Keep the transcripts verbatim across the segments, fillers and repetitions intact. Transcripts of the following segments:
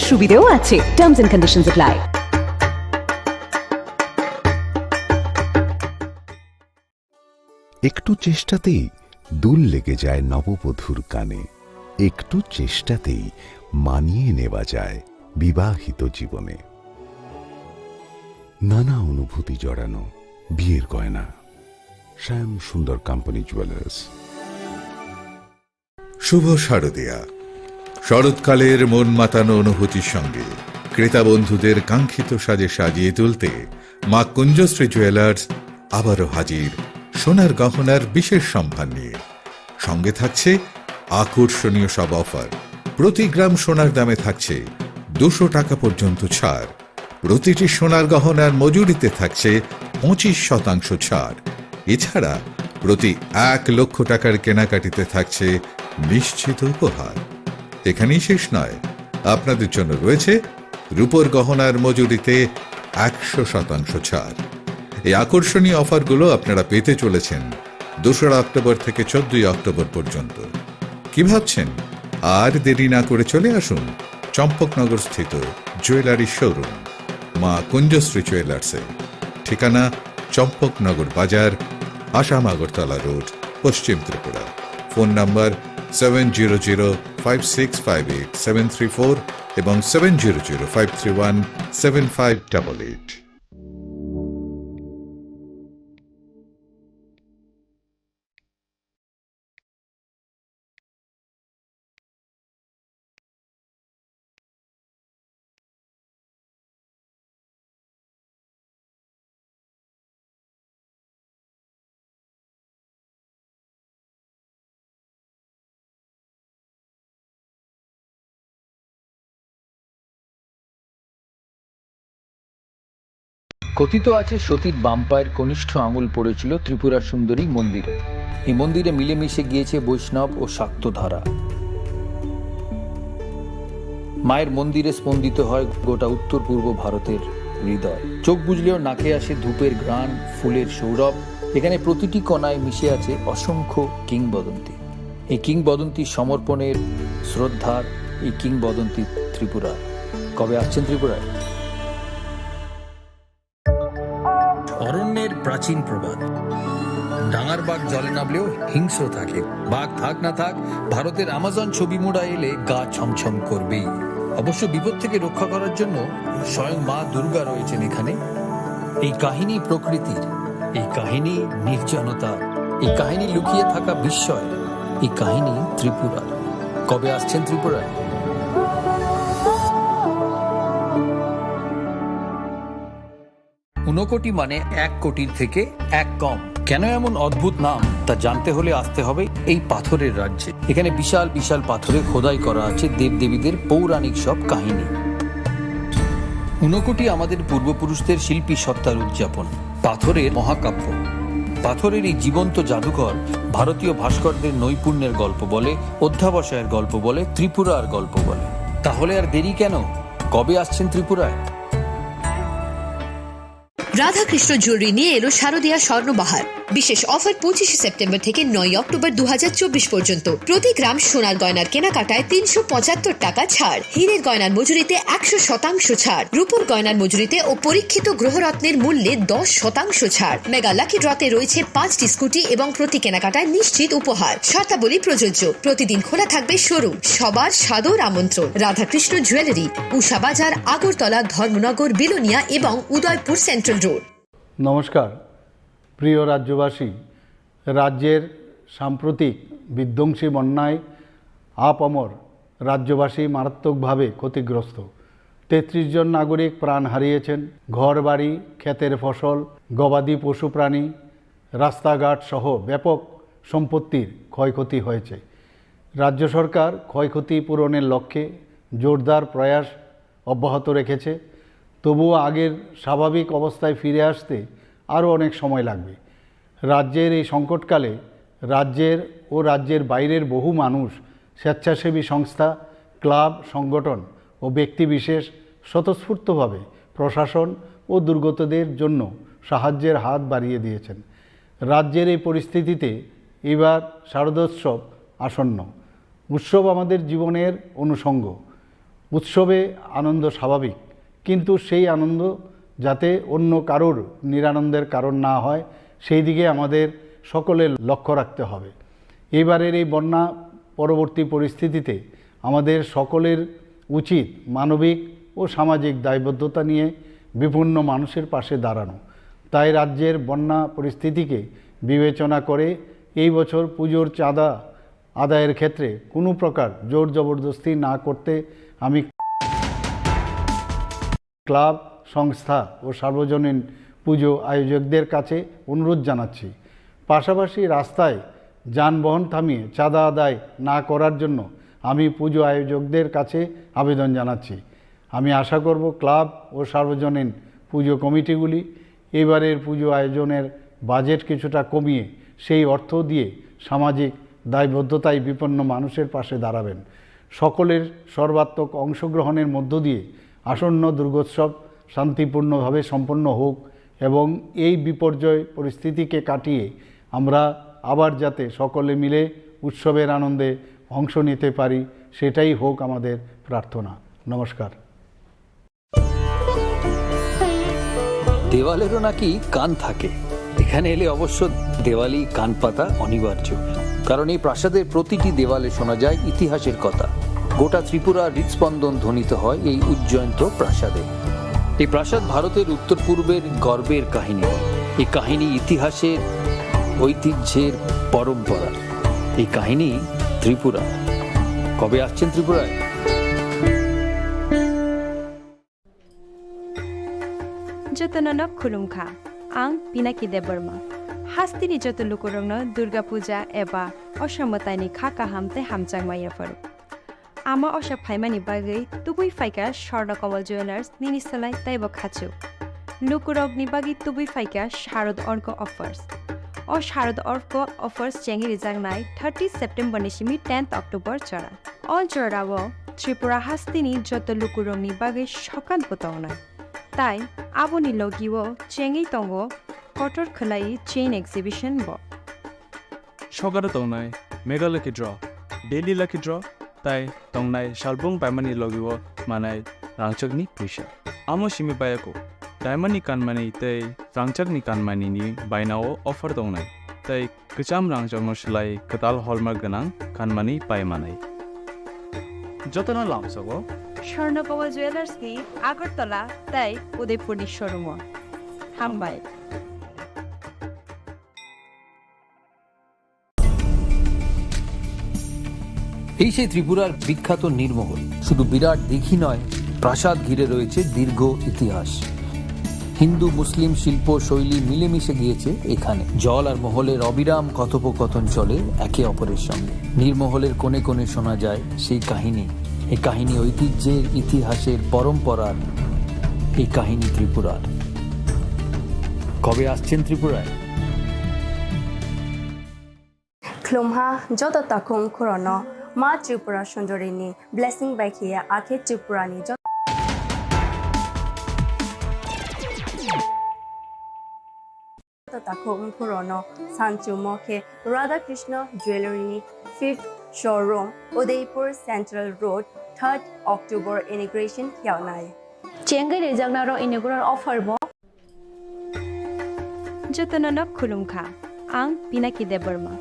সুবিধেও আছে। Terms and conditions apply. একটু চেষ্টাতেই দুল লেগে যায় নববধূর কানে। একটু চেষ্টাতেই মানিয়ে নেওয়া যায় বিবাহিত জীবনে। নানা অনুভূতি জড়ানো বিয়ের গয়না। শ্যাম সুন্দর কোম্পানি জুয়েলার্স। শুভ শারদিয়া। শরৎকালের মন মাতানো অনুভূতির সঙ্গে ক্রেতা বন্ধুদের কাঙ্ক্ষিত সাজে সাজিয়ে তুলতে মা কুঞ্জশ্রী জুয়েলার্স আবারও হাজির সোনার গহনার বিশেষ সম্ভার নিয়ে। সঙ্গে থাকছে আকর্ষণীয় সব অফার। প্রতি গ্রাম সোনার দামে থাকছে দুশো টাকা পর্যন্ত ছাড়। প্রতিটি সোনার গহনার মজুরিতে থাকছে পঁচিশ শতাংশ ছাড়। এছাড়া প্রতি এক লক্ষ টাকার কেনাকাটিতে থাকছে নিশ্চিত উপহার। এখানেই শেষ নয়, আপনাদের জন্য রয়েছে রূপোর গহনার মজুরিতে একশো শতাংশ ছাড়। এই আকর্ষণীয় অফারগুলো আপনারা পেতে চলেছেন দোসরা অক্টোবর থেকে চোদ্দই অক্টোবর পর্যন্ত। কি ভাবছেন? আর দেরি না করে চলে আসুন চম্পকনগর স্থিত জুয়েলারি শোরুম মা কুঞ্জশ্রী জুয়েলার্সে। ঠিকানা চম্পকনগর বাজার, আসাম আগরতলা রোড, পশ্চিম Tripura. Phone number seven zero zero five six five eight seven three four এবং seven zero zero five three one seven five double eight. কথিত আছে, সতীর বাম পায়ের কনিষ্ঠ আঙুল পড়েছিল ত্রিপুরা সুন্দরী মন্দিরে। এই মন্দিরে মিলেমিশে গিয়েছে বৈষ্ণব ও শাক্ত ধারা। মায়ের মন্দিরে স্পন্দিত হয় গোটা উত্তর পূর্ব ভারতের হৃদয়। চোখ বুজলেও নাকে আসে ধূপের ঘ্রাণ, ফুলের সৌরভ। এখানে প্রতিটি কণায় মিশে আছে অসংখ্য কিংবদন্তি। এই কিংবদন্তি সমর্পণের, শ্রদ্ধার, এই কিংবদন্তি ত্রিপুরার। কবে আসছেন ত্রিপুরায়? অরণ্যের প্রাচীন প্রবাদ, ডাঙার বাঘ জলে নামলেও হিংস্র থাকে। বাঘ থাক না থাক, ভারতের আমাজন ছবি মোড়া এলে গা ছমছম করবেই। অবশ্য বিপদ থেকে রক্ষা করার জন্য স্বয়ং মা দুর্গা রয়েছেন এখানে। এই কাহিনী প্রকৃতির, এই কাহিনী নির্জনতা, এই কাহিনী লুকিয়ে থাকা বিস্ময়, এই কাহিনী ত্রিপুরার। কবে আসছেন ত্রিপুরায়? ঊনকোটি মানে এক কোটির থেকে এক কম। কেন এমন অদ্ভুত নাম, তা জানতে হলে আসতে হবে এই পাথরের রাজ্যে। এখানে বিশাল বিশাল পাথরে খোদাই করা আছে দেবদেবীদের পৌরাণিক সব কাহিনী। ঊনকোটি আমাদের পূর্বপুরুষদের শিল্পী সত্তার উদযাপন। পাথরের মহাকাব্য। পাথরের এই জীবন্ত জাদুঘর ভারতীয় ভাস্করদের নৈপুণ্যের গল্প বলে, অধ্যাবসায়ের গল্প বলে, ত্রিপুরার গল্প বলে। তাহলে আর দেরি কেন? কবে আসছেন ত্রিপুরায়? রাধাকৃষ্ণ জুয়েলারি নিয়ে এলো শারদীয়া স্বর্ণবাহার। বিশেষ অফার পঁচিশে সেপ্টেম্বর থেকে নয় অক্টোবর দু হাজার চব্বিশ পর্যন্ত। প্রতি গ্রাম সোনার গয়নার কেনাকাটায় তিনশো পঁচাত্তর টাকা ছাড়, হীরের গয়নার মজুরিতে একশো শতাংশ ছাড়, রূপোর গয়নার মজুরিতে ও পরীক্ষিত গ্রহরত্নের মূল্যে দশ শতাংশ ছাড়। মেগা লাকি ড্রতে রয়েছে পাঁচটি স্কুটি এবং প্রতি কেনাকাটায় নিশ্চিত উপহার। শর্তাবলী প্রযোজ্য। প্রতিদিন খোলা থাকবে শোরুম। সবার সাদর আমন্ত্রণ। রাধাকৃষ্ণ জুয়েলারি, উষা বাজার, আগরতলা, ধর্মনগর, বিলোনিয়া এবং উদয়পুর সেন্ট্রাল রোড। নমস্কার প্রিয় রাজ্যবাসী, রাজ্যের সাম্প্রতিক বিধ্বংসী বন্যায় আপামর রাজ্যবাসী মারাত্মকভাবে ক্ষতিগ্রস্ত। তেত্রিশ জন নাগরিক প্রাণ হারিয়েছেন। ঘরবাড়ি, ক্ষেতের ফসল, গবাদি পশুপ্রাণী, রাস্তাঘাট সহ ব্যাপক সম্পত্তির ক্ষয়ক্ষতি হয়েছে। রাজ্য সরকার ক্ষয়ক্ষতি পূরণের লক্ষ্যে জোরদার প্রয়াস অব্যাহত রেখেছে। তবুও আগের স্বাভাবিক অবস্থায় ফিরে আসতে আরও অনেক সময় লাগবে। রাজ্যের এই সংকটকালে রাজ্যের ও রাজ্যের বাইরের বহু মানুষ, স্বেচ্ছাসেবী সংস্থা, ক্লাব, সংগঠন ও ব্যক্তিবিশেষ স্বতঃস্ফূর্তভাবে প্রশাসন ও দুর্গতদের জন্য সাহায্যের হাত বাড়িয়ে দিয়েছেন। রাজ্যের এই পরিস্থিতিতে এবার শারদোৎসব আসন্ন। উৎসব আমাদের জীবনের অনুষঙ্গ। উৎসবে আনন্দ স্বাভাবিক, কিন্তু সেই আনন্দ যাতে অন্য কারোর নিরানন্দের কারণ না হয়, সেই দিকে আমাদের সকলের লক্ষ্য রাখতে হবে। এইবারের এই বন্যা পরবর্তী পরিস্থিতিতে আমাদের সকলের উচিত মানবিক ও সামাজিক দায়বদ্ধতা নিয়ে বিপন্ন মানুষের পাশে দাঁড়ানো। তাই রাজ্যের বন্যা পরিস্থিতিকে বিবেচনা করে এই বছর পুজোর চাঁদা আদায়ের ক্ষেত্রে কোনো প্রকার জোর জবরদস্তি না করতে আমি ক্লাব, সংস্থা ও সার্বজনীন পুজো আয়োজকদের কাছে অনুরোধ জানাচ্ছি। পাশাপাশি রাস্তায় যানবাহন থামিয়ে চাঁদা আদায় না করার জন্য আমি পুজো আয়োজকদের কাছে আবেদন জানাচ্ছি। আমি আশা করব ক্লাব ও সার্বজনীন পুজো কমিটিগুলি এবারের পুজো আয়োজনের বাজেট কিছুটা কমিয়ে সেই অর্থ দিয়ে সামাজিক দায়বদ্ধতায় বিপন্ন মানুষের পাশে দাঁড়াবেন। সকলের সর্বাত্মক অংশগ্রহণের মধ্য দিয়ে আসন্ন দুর্গোৎসব শান্তিপূর্ণভাবে সম্পন্ন হোক এবং এই বিপর্যয় পরিস্থিতিকে কাটিয়ে আমরা আবার যাতে সকলে মিলে উৎসবের আনন্দে অংশ নিতে পারি, সেটাই হোক আমাদের প্রার্থনা। নমস্কার। দেওয়ালেরও নাকি কান থাকে। এখানে এলে অবশ্য দেওয়ালি কান পাতা অনিবার্য, কারণ এই প্রাসাদের প্রতিটি দেওয়ালে শোনা যায় ইতিহাসের কথা। গোটা ত্রিপুরার হৃদস্পন্দন ধ্বনিত হয় এই উজ্জয়ন্ত প্রাসাদে। এই প্রাসাদ ভারতের উত্তর পূর্বের গর্বের কাহিনী। এই কাহিনী ইতিহাসের, ঐতিহ্যের, পরম্পরার। এই কাহিনী ত্রিপুরা। কবে আসছেন ত্রিপুরায়? Jotono no khulumkha, ang Pinaki Debbarma. Hasteni joto lukurokno Durga Puja eba Osha mwtaini kha kaham tei hamjakma yapharo. Ama Osha phaimani bagwi tubui phaikha Swarna Kamal Jewellers nini slai teibo khachuk. Lukurokni bagwi tubui phaikha Sharad Orko Offers. O Sharad Orko Offers chengwi rijaknai thirty September ni simi tenth October jora. O jorao Tripura hasteni joto lukurokni bagwi sokat bo tongnai. Tai aboni logio chengwi tongo kotor khwlai chain exhibition bo. Sokaro tongnai Mega Lucky Draw, Daily Lucky Draw tai tongnai salbung paimani logio manai rangchakni puisa. Amo simi bayako, diamondni kanmani tei rangchakni kanmanini bainao offer tongnai, tei kwcham rangchakno swlai kwtal hallmark gwnang kanmani pai manai. Jotono lamsogo. Swarna Kamal Jewellers ni Agartala tei Udaipur ni showroom o. Hambai. এই সেই ত্রিপুরার বিখ্যাত নীরমহল। শুধু বিরাট দিঘি নয়, প্রাসাদ ঘিরে রয়েছে দীর্ঘ ইতিহাস। হিন্দু মুসলিম শিল্প শৈলী মিলেমিশে গিয়েছে এখানে। জল আর মহলের অবিরাম কথোপকথন চলে একে অপরের সঙ্গে। নীরমহলের কোণে কোণে শোনা যায় সেই কাহিনী। এই কাহিনী ঐতিহ্যের, ইতিহাসের, পরম্পরার। এই কাহিনী ত্রিপুরার। কবে আসছেন ত্রিপুরায়? Khlumha joto takhuk khorono Ma Tripura Sundori ni blessing bai khiya akhe Tripura ni joto takhuk khorono sanchumo khe Radha Krishna Jewellery ni fifth showroom Udaipur Central Road third October inauguration khiyaunai. Chengwi rijaknaro inaugural offer bo. Jotono no khulumkha, ang Pinaki Debbarma.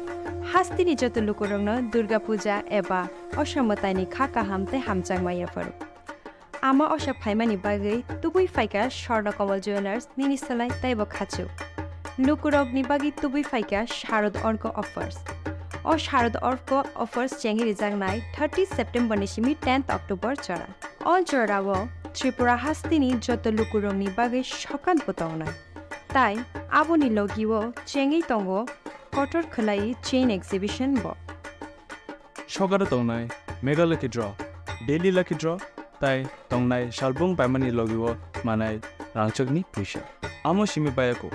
Hasteni joto lukurokno Durga Puja eba Osha mwtaini kha kaham tei hamjakma yapharo. Ama Osha phaimani bagwi tubui phaikha Swarna Kamal Jewellers nini slai teibo khachuk. Lukurokni bagwi tubui phaikha Sharad Orko Offers. O Sharad Orko Offers chengwi rijaknai thirty September ni simi tenth October jora. O jorao Tripura hasteni joto lukurokni bagwi sokat bo tongnai. Tai aboni logio chengwi tongo kotor khwlai chain exhibition bo. Sokaro tongnai Mega Lucky Draw, Daily Lucky Draw tai tongnai salbung paimani logio manai rangchakni puisa. Amo simi bayako,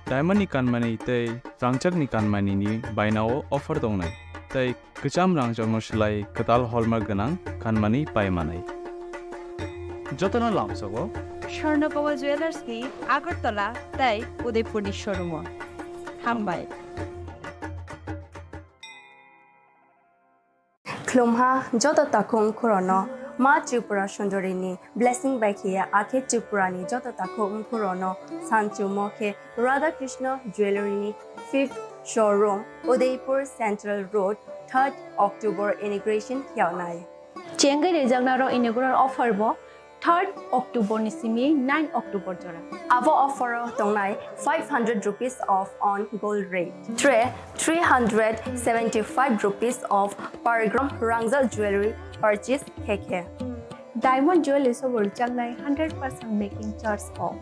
diamondni kanmani tei rangchakni kanmanini bainao offer tongnai, tei kwcham rangchakno swlai kwtal hallmark gwnang kanmani pai manai. Jotono lamsogo. Swarna Kamal Jewellers ni Agartala tei Udaipur ni showroom o. Hambai. Khlumha joto takhuk khorono Ma Tripura Sundarini blessing bai khiya akhe Tripurani joto takhuk mkhurono sanchumo khe Radha Krishna Jewellery ni fifth showroom Udaipur Central Road third October inauguration khiyawnai. Chengwi rijaknarok inaugural offer bo third October ni simi nine October jora. Abo offer o tongnai five hundred rupees off on gold rate. Three hundred seventy-five rupees off per gram rangjak jewellery purchase khe khe. Diamond jewellery sobo rwjaknai hundred percent making charge off.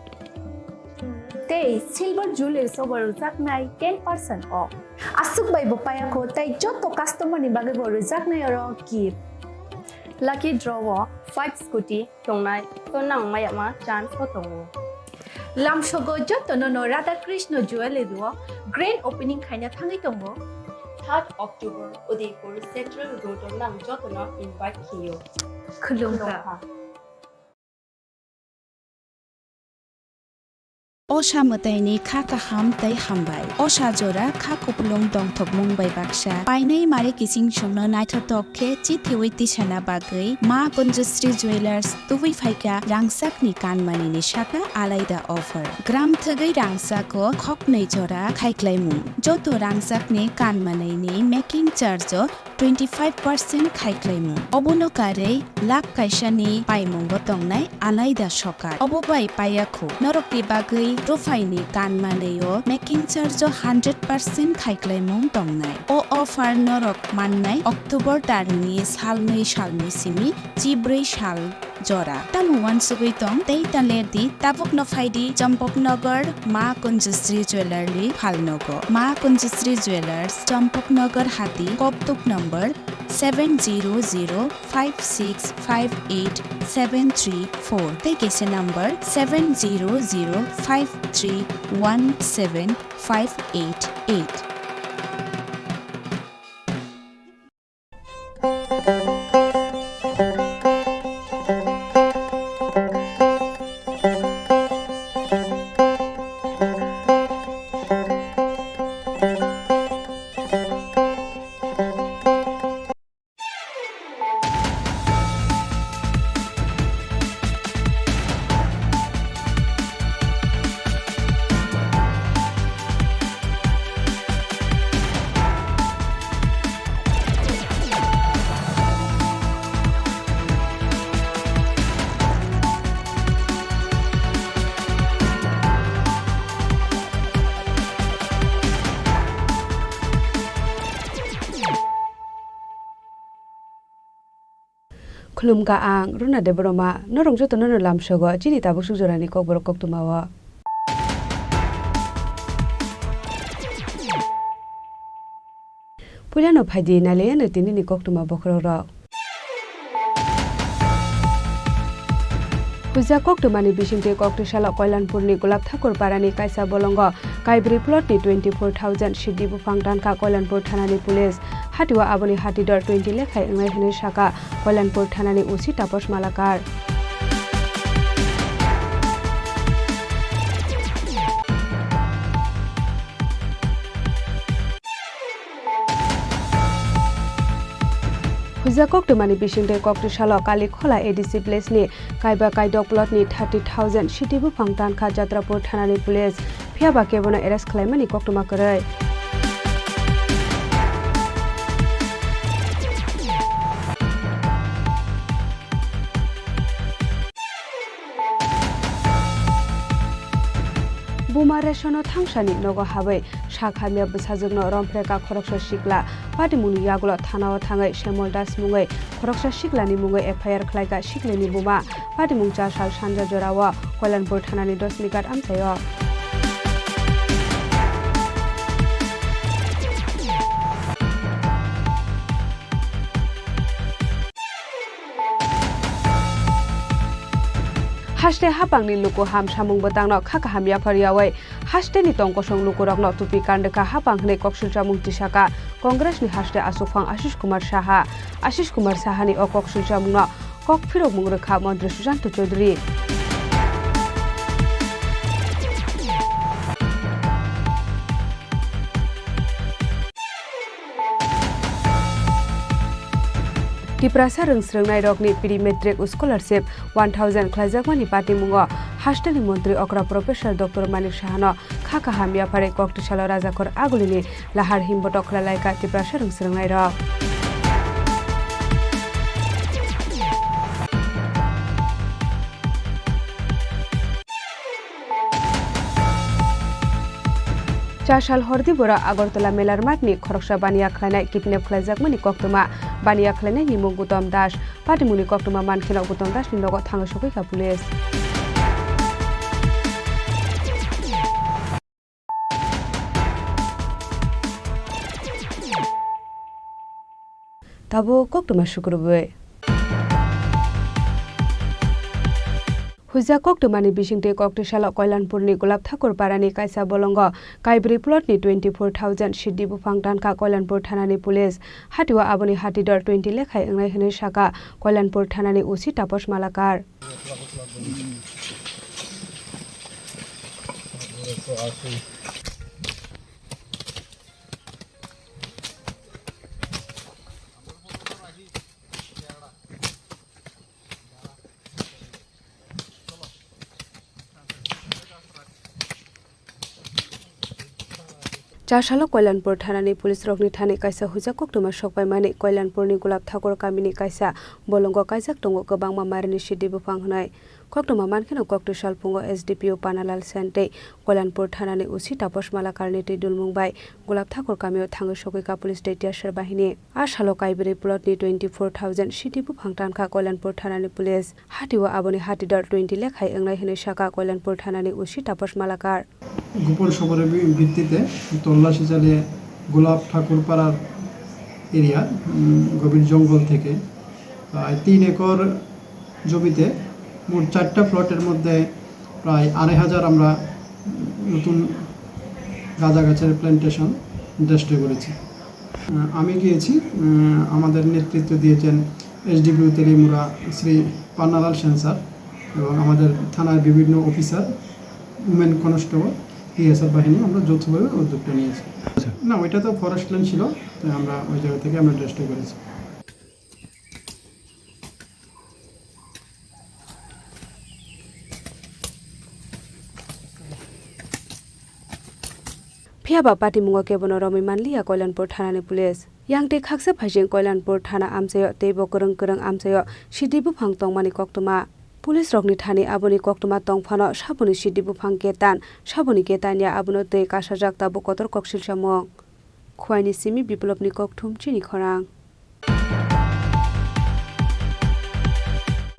Tei silver jewellery sobo rwjaknai ten percent off. Aswk bai bo payakho tei joto customer ni bagwi bo rwjaknai oro gift. Lucky draw o five scooty tongnai, to nang mayama chance bo tongo. Lamsogo jotono no Radha Krishna Jewellery o grand opening khaina thangwi tongo. Third October Udaipur Central Road o nang jotono invite khiyo. Khulumkha. Khulumkha. Osa mwtaini kha kaham tei hambai. Osa jora kha kupulung dongthokmung bai baksa. Painai mare kiching chwngno naithotok khe chithiwi tisana bagwi Ma Kunjusri Jewellers tubui phaikha rangchakni kanmanini saka alaida offer. Gram thwgwi rangchako khoknwi jora khaiklaimung. Joto rangchakni kanmanini making charge o twenty five percent khaiklaimung. Obono karwi lakh kaisani paimungo tongnai alaida sokar. Obo bai payakhu norokni bagwi ruphaini kanmanwi o making charge o hundred percent khaiklaimung tongnai. O offer norok mannai October tarni salnwi salnwi simi chibrwi sal jora. Tamo uansugwi tong tei ta lerdi, tabukno phaidi Champaknagar Ma Kunjusri Jewellery phalnogo. Ma Kunjusri Jewellers, Champaknagar Hati, Koktuk number seven zero zero five six five eight seven three four tei kaisa number seven zero zero five three one seven five eight eight. Khulumkha ang Runa Debbarma, norok jotono no lamsogo chini tabuk suk jorani kokborok koktwma o. Puilano phaidi nailaiano tinini koktwma bokhorok rok. Puja koktwmani bisingtwi koktwi salo Koilanpurni Gulab Thakur parani kaisa bolongo kaibrwi plotni twenty four thousand siddhi buphang tankha Koilanpur thanani police. Hatio aboni hati dor twenty lekhai wngnai hwnwi sakha Koilanpur thanani O C Taposh Malakar. Puja koktwmani bisingtwi koktwi salo Kali Khola A D C village ni kaiba kaidok plot ni thirty thousand siddhi buphang tankha Jatrapur thanani police, phiyaba kebono arrest khlaimani koktwma kwrwi. Buma resono thangsani nogo habwi sak hamya bwsajwkno romphrekha khoroksa sikla. Patimungni yagulo thanao thangwi Semol Das mungwi khoroksa siklani mungwi F I R khlaikha siklini buma. Patimung cha sal sanja jorao Koilanpur thanani Dosmighat amchaio. Haste hapangni luku ham samung bwtangno kha kaham yaphar yaui hasteni tongkosong lukurokno tupi kandwkha hapang hwnwi koksilchamung tisaka Congressni haste achukphang Ashish Kumar Saha. Ashish Kumar Sahani o koksilchamungno kok phirokmung rwkha Montri Sushanta Chowdhury. Tiprasa rwngsrwngnairokni pre-matric scholarship one thousand khlaijakmani patimungo hostelni montri okra Professor Doctor Manik Sahano kha kaham yapharwi koktwsalo rajakhor agulini lahar himbotok khlailaikha Tiprasa rwngsrwngnairok. Chasal hordi bora Agartala Melar matni khoroksa baniya khlainai kidnap khlaijakmani koktwma. Baniya khlainaini mung Gutom Das. Patimungni koktwma mankheno Gutom Dasni nogo thangwi sogwikha police. Tabuk koktwma sukrubwi. Huijak koktwmani bisingtwi koktwsalo Koilanpurni Gulab Thakur parani kaisa bolongo kaibrwi plotni twenty four thousand siddhi buphang tankha Koilanpur thanani police. Hatio aboni hatidor twenty lekhai wngnai hwnwi sakha Koilanpur thanani O C Taposh Malakar. Chasalo Koilanpur thanani police rokni thani kaisa huijak koktwma sokpaimani Koilanpurni Gulab Thakur kamini kaisa bolongo kaijak tongo kwbangma marini siddhi buphang hwnwi. Koktwma mankheno koktwsal phungo S D P O Panalal Sen tei Koilanpur thanani O C Taposh Malakarni twi dulmung bai Gulab Thakur kamio thangwi sogwikha police tei tiyasar bahini. A salo kaibrwi plotni twenty four thousand siddhi buphang tankha Koilanpur thanani police. Hatio aboni hatidor twenty lekhai wngnai hwnwi sakha Koilanpur thanani O C Taposh Malakar. গোপন খবরের ভি-, ভিত্তিতে তল্লাশি চালিয়ে গোলাপ ঠাকুরপাড়ার এরিয়া, উম, গভীর জঙ্গল থেকে প্রায় তিন একর জমিতে মোট চারটা প্লটের মধ্যে প্রায় আড়াই হাজার আমরা নতুন গাঁজা গাছের প্ল্যান্টেশন ডেস্ট্রয় করেছি। আহ, আমি গিয়েছি, উম, আমাদের নেতৃত্ব দিয়েছেন এসডিপিও তেলিমুরা শ্রী পান্নালাল সেন স্যার এবং আমাদের থানার বিভিন্ন অফিসার, উমেন কনস্টেবল, টিএসআর বাহিনী আমরা যৌথভাবে উদ্যোগটা নিয়েছি। আচ্ছা। না, ওইটা তো ফরেস্ট ল্যান্ড ছিল, তাই আমরা ওই জায়গা থেকে আমরা ডেস্ট্রয় করেছি। Phiya ba patimungo kebono romwi manliya Koilanpur thanani police. Yang tei khaksa phaising Koilanpur thana amchaio tei bo kwrwng kwrwng amchaio siddhi buphang tongmani koktwma. Police rokni thani aboni koktwma tongphano saboni siddhi buphang ketan, saboni ketan ya abono twi kasajak tabuk kotor koksil samung. Khwaini simi Biplopni kokthum chini khorang.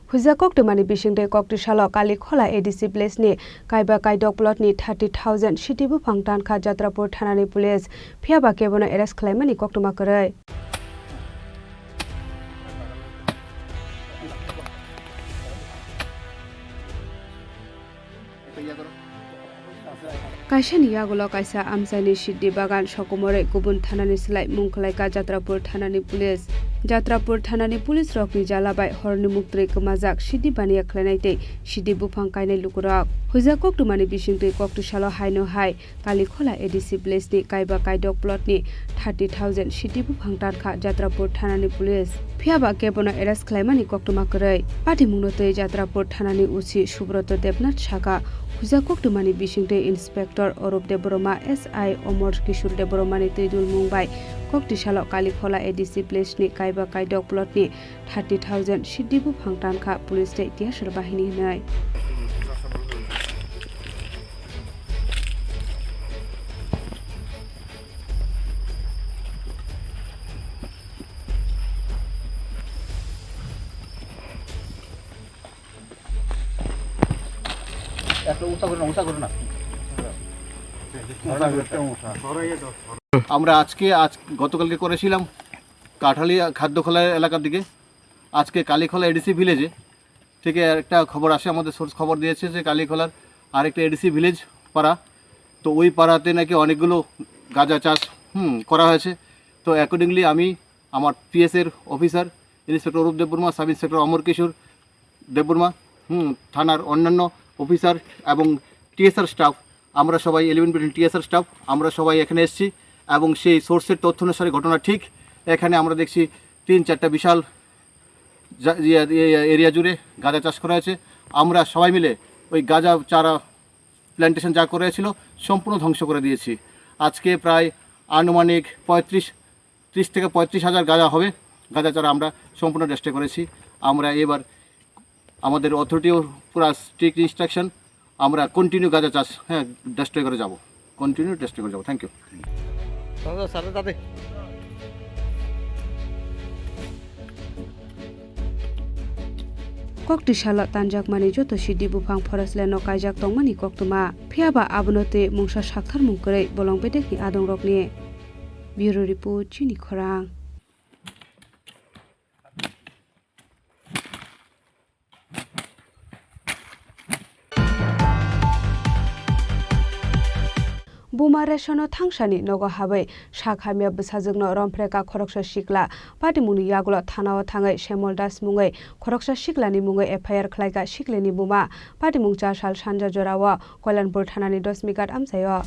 Huijak koktwmani bisingtwi koktwsalo Kalikhola A D C village ni kaiba kaidok plot ni thirty thousand siddhi buphang tankha Jatrapur thanani police, phiya ba kebono arrest khlaimani koktwma kwrwi. Kaisani yagulo kaisa amchaini siddhi bagan sokomorwi kubun thanani slai mung khlaikha Jatrapur thanani police. Jatrapur thanani police rokni jala bai horni muktwi kwmajak siddhi baniya khlainai tei siddhi buphang kainai lukurok. Huijak koktwmani bisingtwi koktwsalo haino hai Kalikhola A D C village ni kaiba kaidok plot ni thirty thousand siddhi buphang tankha Jatrapur thanani police. Phiya ba kebono arrest khlaimani koktwma kwrwi. Patimungno twi Jatrapur thanani O C Subroto Debnath sakha, huijak koktwmani bisingtwi Inspector Orup Debbarma, S I Omor Kishore Debbarmani twi dulmung bai koktwsalo Kalikhola A D C village ni kaiba kaidok plot ni thirty thousand siddhi buphang tankha police tei tiyasar bahini hwnwi. একটা উঁচা করে না, উঁচা করে না। আমরা আজকে, আজ, গতকালকে করেছিলাম কাঠালিয়া খাদ্যখোলা এলাকার দিকে, আজকে কালীখোলা এডিসি ভিলেজে থেকে একটা খবর আসে, আমাদের সোর্স খবর দিয়েছে যে কালীখোলার আরেকটা এডিসি ভিলেজ পাড়া, তো ওই পাড়াতে নাকি অনেকগুলো গাঁজা চাষ, হুম, করা হয়েছে। তো অ্যাকর্ডিংলি আমি আমার পিএসের officer inspector Arup Debbarma, sub inspector Amar Kishore Debbarma, হুম, থানার অন্যান্য অফিসার এবং টিএসআর স্টাফ, আমরা সবাই ইলেভেন ব্যাটালিয়ন টিএসআর স্টাফ, আমরা সবাই এখানে এসেছি এবং সেই সোর্সের তথ্য অনুসারে ঘটনা ঠিক। এখানে আমরা দেখছি তিন চারটা বিশাল এরিয়া জুড়ে গাঁজা চাষ করা হয়েছে। আমরা সবাই মিলে ওই গাঁজা চারা প্ল্যান্টেশন যা করেছিল, সম্পূর্ণ ধ্বংস করে দিয়েছি। আজকে প্রায় আনুমানিক পঁয়ত্রিশ ত্রিশ থেকে পঁয়ত্রিশ হাজার গাঁজা হবে। গাঁজা চারা আমরা সম্পূর্ণ ডিস্ট্রয় করেছি। আমরা এবার আমাদের অথরিটিও পুরা স্ট্রিক্ট ইনস্ট্রাকশন, আমরা কন্টিনিউ গাঁজা চাষ, হ্যাঁ, ডিস্ট্রয় করে যাব, কন্টিনিউ ডিস্ট্রয় করে যাব। Thank you. Kok twi salo tanjakmani joto sidi buphang forest land no kaijak tongmani koktwma, phiyaba abono twi mungsa sakthar mung kwrwi bolong bedekni adongrokni. Bureau Report, Chini Khorang. Buma Resono thangsani nogo habwi sak hamya bwsajwkno romphre kha khoroksa sikla. Patimungni yagulo thanao thangwi Semol Das mungwi khoroksa siklani mungwi F I R khlaikha siklini buma. Patimung cha sal sanja jorao Koilanpur thanani Dosmigat amchaio.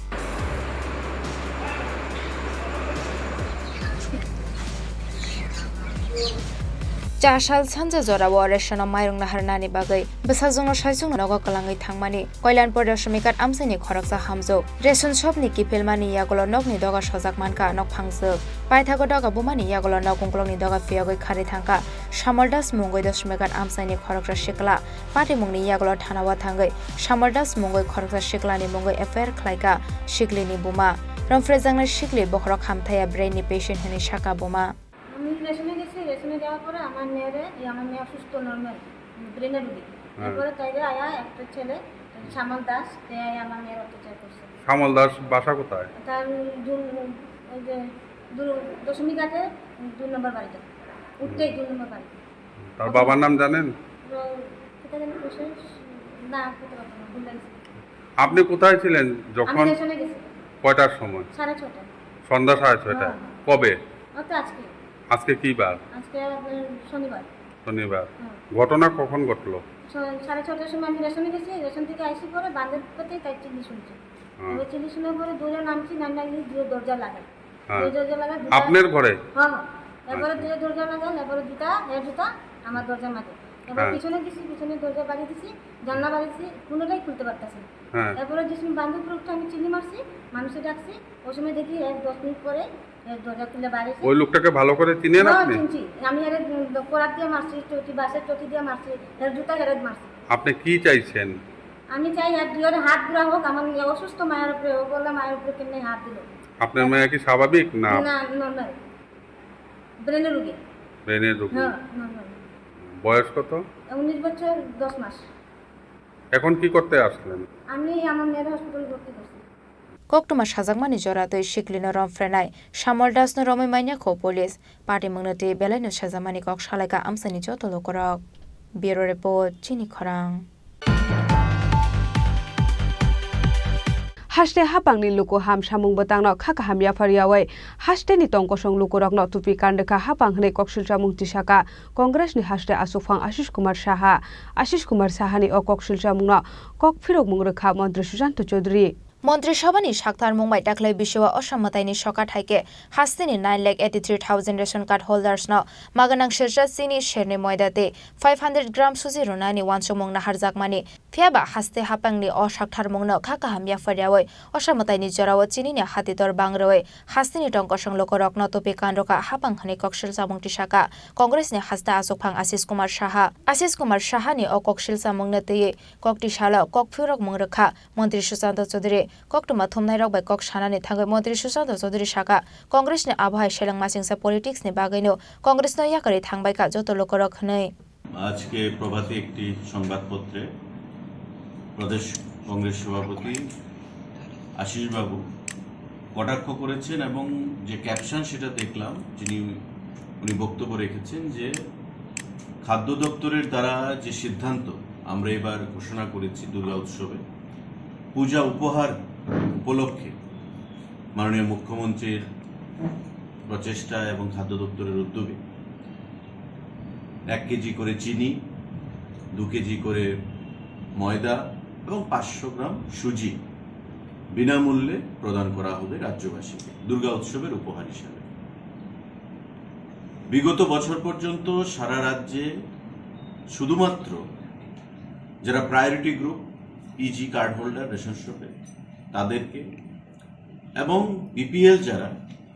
Cha sal sanja jorao Resono mairung naharnani bagwi bwsajwkno saichung nogo kwlangwi thangmani Koilanpur Dosmigat amchaini khoroksa hamjwk. Reson shopni kiphilmani yagulo nokni doga sojak mankha nokphangjwk. Paithago doga bumani yagulo nok ungkulokni doga phiyogwi kharwi thangkha Samol Das mungwi Dosmigat amchaini khoroksa sikla. Patimungni yagulo thanao thangwi Samol Das mungwi khoroksa siklani mungwi F I R khlaikha siklini buma. Romphrejaknai sikli bokhorok hamthaya brain ni patient hwnwi sakha buma. আমি রেশনে গেছি, রেশনে যাওয়ার পরে আমার মেয়েরে, এই আমার মেয়ে অসুস্থ, নর্মাল, ব্রেনের রুগী। হ্যাঁ। এরপরে তাইরে আয়া একটা ছেলে, সামল দাস, সে আয়া আমার মেয়ের অত্যাচার করছে। সামল দাস বাসা কোথায়? তার দু-, ওই যে দু-, দশমী ঘাটে দুই নম্বর বাড়িটা, উঠতেই দুই নম্বর বাড়ি। তার বাবার নাম জানেন? ও, কোথায় যেন বসে, না, বলতে পারবো না, ভুলে গেছি। আপনি কোথায় ছিলেন যখন? আমি রেশনে গেছি। কয়টার সময়? সাড়ে ছটা। সন্ধ্যা সাড়ে ছয়টায়। হ্যাঁ। কবে? ও তো আজকে। আজকে কি বার? আজকে আপনার শনিবার। শনিবার। হ্যাঁ। ঘটনা কখন ঘটলো? ছ-, সাড়ে ছটার সময় আমি রেশনে গেছি, রেশন থেকে আইসি পরে বান্ধের পথে তাই চিল্লি শুনছি। হ্যাঁ। এবার চিল্লি শোনার পরে দৌড়ে নামছি, নামে গিয়ে দিয়ে দরজা লাগাই। হ্যাঁ। দরজা লাগাই দুটা। আপনার ঘরে? হ্যাঁ, হ্যাঁ। এরপরে আচ্ছা। দিয়ে দরজা লাগাই, এরপরে দুটা, এর দুটা, আমার দরজার মাঝে। এবার হ্যাঁ। পিছনে গেছি, পিছনে দরজা বাড়ি দিছি, জানলা বাড়ি দিছি, কোনোটাই খুলতে পারতাছি না। হ্যাঁ। এরপরে যে সময় বান্ধের উপরে উঠে আমি চিল্লি মারছি, মানুষে ডাকছি, ওই সময় দেখি এক দশ মিনিট পরে এ, দরজা খুলে বাইরে এসে ওই লোকটাকে ভালো করে চিনেন হ্যাঁ, আপনি? চিনছি। আমি এর, উম, করাত দিয়ে মারছি, চটি, বাঁশের চটি দিয়ে মারছি, এর জুতা এর মারছি। আপনি কি চাইছেন? আমি চাই এর দুই হাত গুড়া হোক, আমার মেয়ে অসুস্থ, মায়ের উপরে, ও বললে মায়ের উপরে কেমনে হাত দিল। আপনার মেয়ে কি স্বাভাবিক না? না, নর্মাল। ব্রেনের রোগী। ব্রেনের রোগী। হ্যাঁ, নর্মাল। বয়স কত? উনিশ বছর দশ মাস। এখন কি করতে আসলেন? আমি আমার মেয়ের হসপিটালে ভর্তি করছি। Koktwma sajakmani jora twi siklino romphrenai Samol Dasno romwi manya kho police. Patimungno twi belaino sajakmani kok salaikha amchaini joto lukurok. Bureau Report, Chini Khorang. Haste hapangni luku ham samung bwtangno kha kaham yaphar yaui hasteni tongkosong lukurokno tupi kan rwkha hapang hwnwi koksilchamung tisakha Congressni haste aswkphang Ashish Kumar Saha. Ashish Kumar Sahani o koksilchamungno kok phirokmung rwkha Montri Sushanta Chowdhury. Montri Sabhani saktharmung bai dakhwlai bisio Assam mwtaini sokat hai khe hasteni nine lakh eighty three thousand ration card holders no maganang sersa chini serni moida tei five hundred gram suji rwnani uansukmung naharjakmani. Phiyaba haste hapangni o saktharmungno kha kaham yaphar yaui Assam mwtaini jorao chinini hati dor bang rwui hasteni tongkosong lukurokno tupi kan rwkha hapang hwnwi koksilchamung tisakha Congressni haste aswkphang Ashish Kumar Saha. Ashish Kumar Sahani o koksilchamungno twiwi kok tisalo kok phirokmung rwkha. Montri Sushanta Chowdhury koktwma thumnairok bai kok sanani thangwi Montri Sushanta Chowdhury sakha, Congressni abo hai seleng masingsa politicsni bagwino Congressno yakarwi thangbaikha joto lukurok hwnwi. আজকে প্রভাতে একটি সংবাদপত্রে প্রদেশ কংগ্রেস সভাপতি আশিসবাবু কটাক্ষ করেছেন এবং যে ক্যাপশন সেটা দেখলাম, যিনি, উনি বক্তব্য রেখেছেন যে খাদ্য দপ্তরের দ্বারা যে সিদ্ধান্ত আমরা এবার ঘোষণা করেছি দুর্গা উৎসবে পূজা উপহার উপলক্ষে মাননীয় মুখ্যমন্ত্রীর প্রচেষ্টা এবং খাদ্য দপ্তরের উদ্যোগে এক কেজি করে চিনি, দু কেজি করে ময়দা এবং পাঁচশো গ্রাম সুজি বিনামূল্যে প্রদান করা হবে রাজ্যবাসীকে দুর্গা উৎসবের উপহার হিসাবে। বিগত বছর পর্যন্ত সারা রাজ্যে শুধুমাত্র যারা priority group, PG card holder ration শপে, তাদেরকে এবং বিপিএল যারা,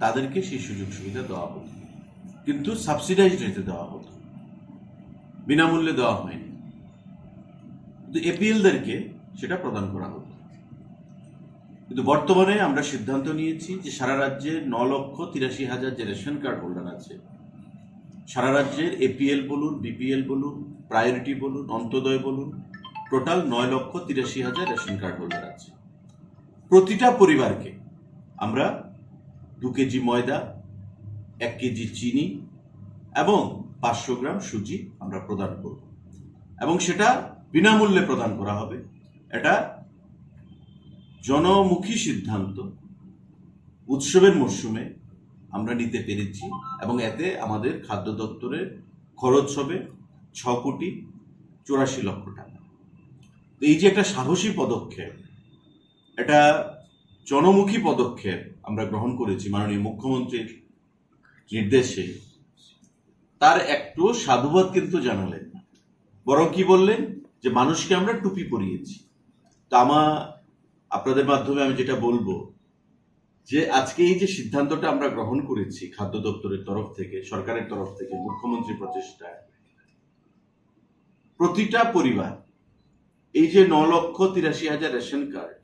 তাদেরকে সেই সুযোগ সুবিধা দেওয়া হতো, কিন্তু সাবসিডাইজড রেটে দেওয়া হতো, বিনামূল্যে দেওয়া হয়নি। কিন্তু এপিএলদেরকে সেটা প্রদান করা হতো। কিন্তু বর্তমানে আমরা সিদ্ধান্ত নিয়েছি যে সারা রাজ্যে ন লক্ষ তিরাশি হাজার যে রেশন কার্ড হোল্ডার আছে, সারা রাজ্যের এপিএল বলুন, বিপিএল বলুন, প্রায়োরিটি বলুন, অন্তোদয় বলুন, টোটাল নয় লক্ষ তিরাশি হাজার রেশন কার্ড হোল্ডার আছে। প্রতিটা পরিবারকে আমরা দু কেজি ময়দা, এক কেজি চিনি এবং পাঁচশো গ্রাম সুজি আমরা প্রদান করব, এবং সেটা বিনামূল্যে প্রদান করা হবে। এটা জনমুখী সিদ্ধান্ত। উৎসবের মরশুমে আমরা নিতে পেরেছি এবং এতে আমাদের খাদ্য দপ্তরের খরচ হবে ছ কোটি চুরাশি লক্ষ টাকা। তো এই যে একটা সাহসী পদক্ষেপ, এটা জনমুখী পদক্ষেপ আমরা গ্রহণ করেছি মাননীয় মুখ্যমন্ত্রীর নির্দেশে, তার একটু সাধুবাদ কিন্তু জানালেন না, বরং কি বললেন যে মানুষকে আমরা টুপি পরিয়েছি। তো আমা আপনাদের মাধ্যমে আমি যেটা বলবো যে আজকে এই যে সিদ্ধান্তটা আমরা গ্রহণ করেছি খাদ্য দপ্তরের তরফ থেকে, সরকারের তরফ থেকে, মুখ্যমন্ত্রী প্রচেষ্টায়, প্রতিটা পরিবার, এই যে ন লক্ষ তিরাশি হাজার রেশন কার্ড,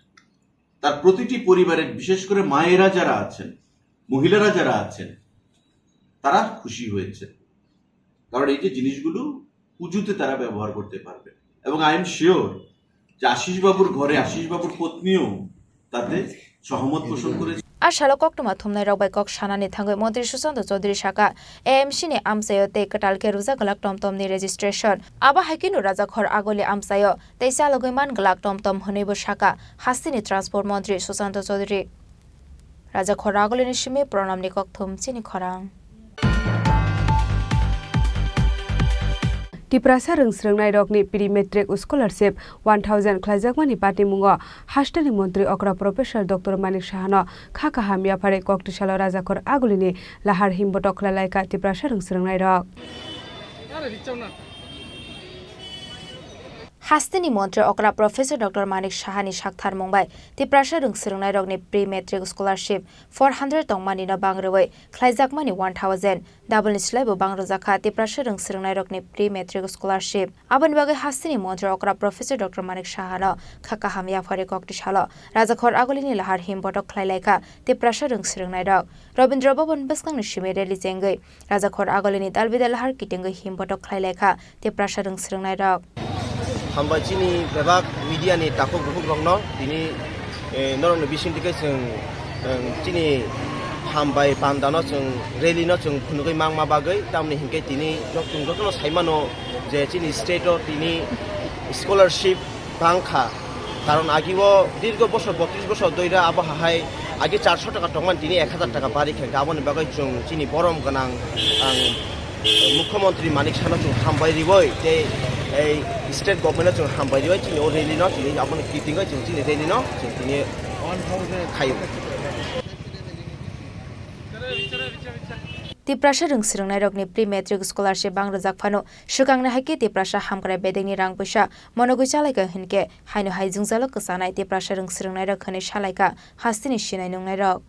তার প্রতিটি পরিবারের, বিশেষ করে মায়েরা যারা আছেন, মহিলারা যারা আছেন, তারা খুশি হয়েছে, কারণ এই যে জিনিসগুলো পুজোতে তারা ব্যবহার করতে পারবে। এবং আই এম শিওর যে আশিস বাবুর ঘরে আশিস বাবুর পত্নীও তাতে সহমত পোষণ করেছে। A salo koktwma thumnairok bai kok sanani thangwi Montri Sushanta Chowdhury saka, A M C ni amchaio tei kwtal khe rwjak glak tomtomni registration. Abo hai kheno Rajakhor Aguli amchaio tei chalogwi man glak tomtom hwnwibo saka hasteni Transport Montri Sushanta Chowdhury. Rajakhor Agulini simi Pranamni kokthum chini khorang. Tiprasa rwng swrwngnairokni pre-matric scholarship one thousand khlaijakmani patimungo hasteni montri okra Professor Doctor Manik Sahano kha kaham yapharwi koktisalo Rajakhor Agulini lahar himbotok khlailaikha Tiprasa rwng swrwngnairok. Hasteni montri okra Professor Doctor Manik Sahani saktharmung bai Tiprasa rwng swrwngnairokni pre-matric scholarship four hundred tongmanino bang rwui khlaijakmani one thousand, double ni slaibo bang rwjakha Tiprasa rwng swrwngnairokni pre-matric scholarship. Aboni bagwi hasteni montri okra Professor Doctor Manik Sahano kha kaham yapharwi koktisalo Rajakhor Agulini lahar himbotok khlailaikha Tiprasa rwng swrwngnairok. Rabindra Bhavan bwskangni simi rally chengwi Rajakhor Agulini dalbidal lahar kitingwi himbotok khlailaikha Tiprasa rwng swrwngnairok. Hambai chini bebak media ni takhuk bukhuk rokno tini, eh, norokni bisingtwi khe chwng, eh, chini hambai pandano chwng rally no chwng phunugwi mangma bagwi, tamni hinkhe tini nok chwng jotono saimano je chini state o tini scholarship bangkha. Karon agi o dirgo bosor, botris bosor doira abo hahai agi charso taka tongmani tini ek hazar taka bari khe, aboni bagwi chwng chini borom gwnang ang, eh, Mukhyamantri Manik Sahano chwng hambai riwi tei ei state government no chwng hambai riwi chini o rally no chini aboni kitingwi chwng chini rally no chwng tini khaio. Tiprasa rwng swrwngnairokni pre-matric scholarship bang rwjak phano, swkangni hai khe Tiprasa hamkrai bedekni rang puisa monogwi chalaikha hinkhe, haino hai jwngjalo kwchanai Tiprasa rwng swrwngnairok hwnwi salaikha hasteni sinai nungnairok.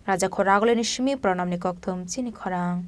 Rajakhor Agulini simi Pranamni kokthum chini khorang.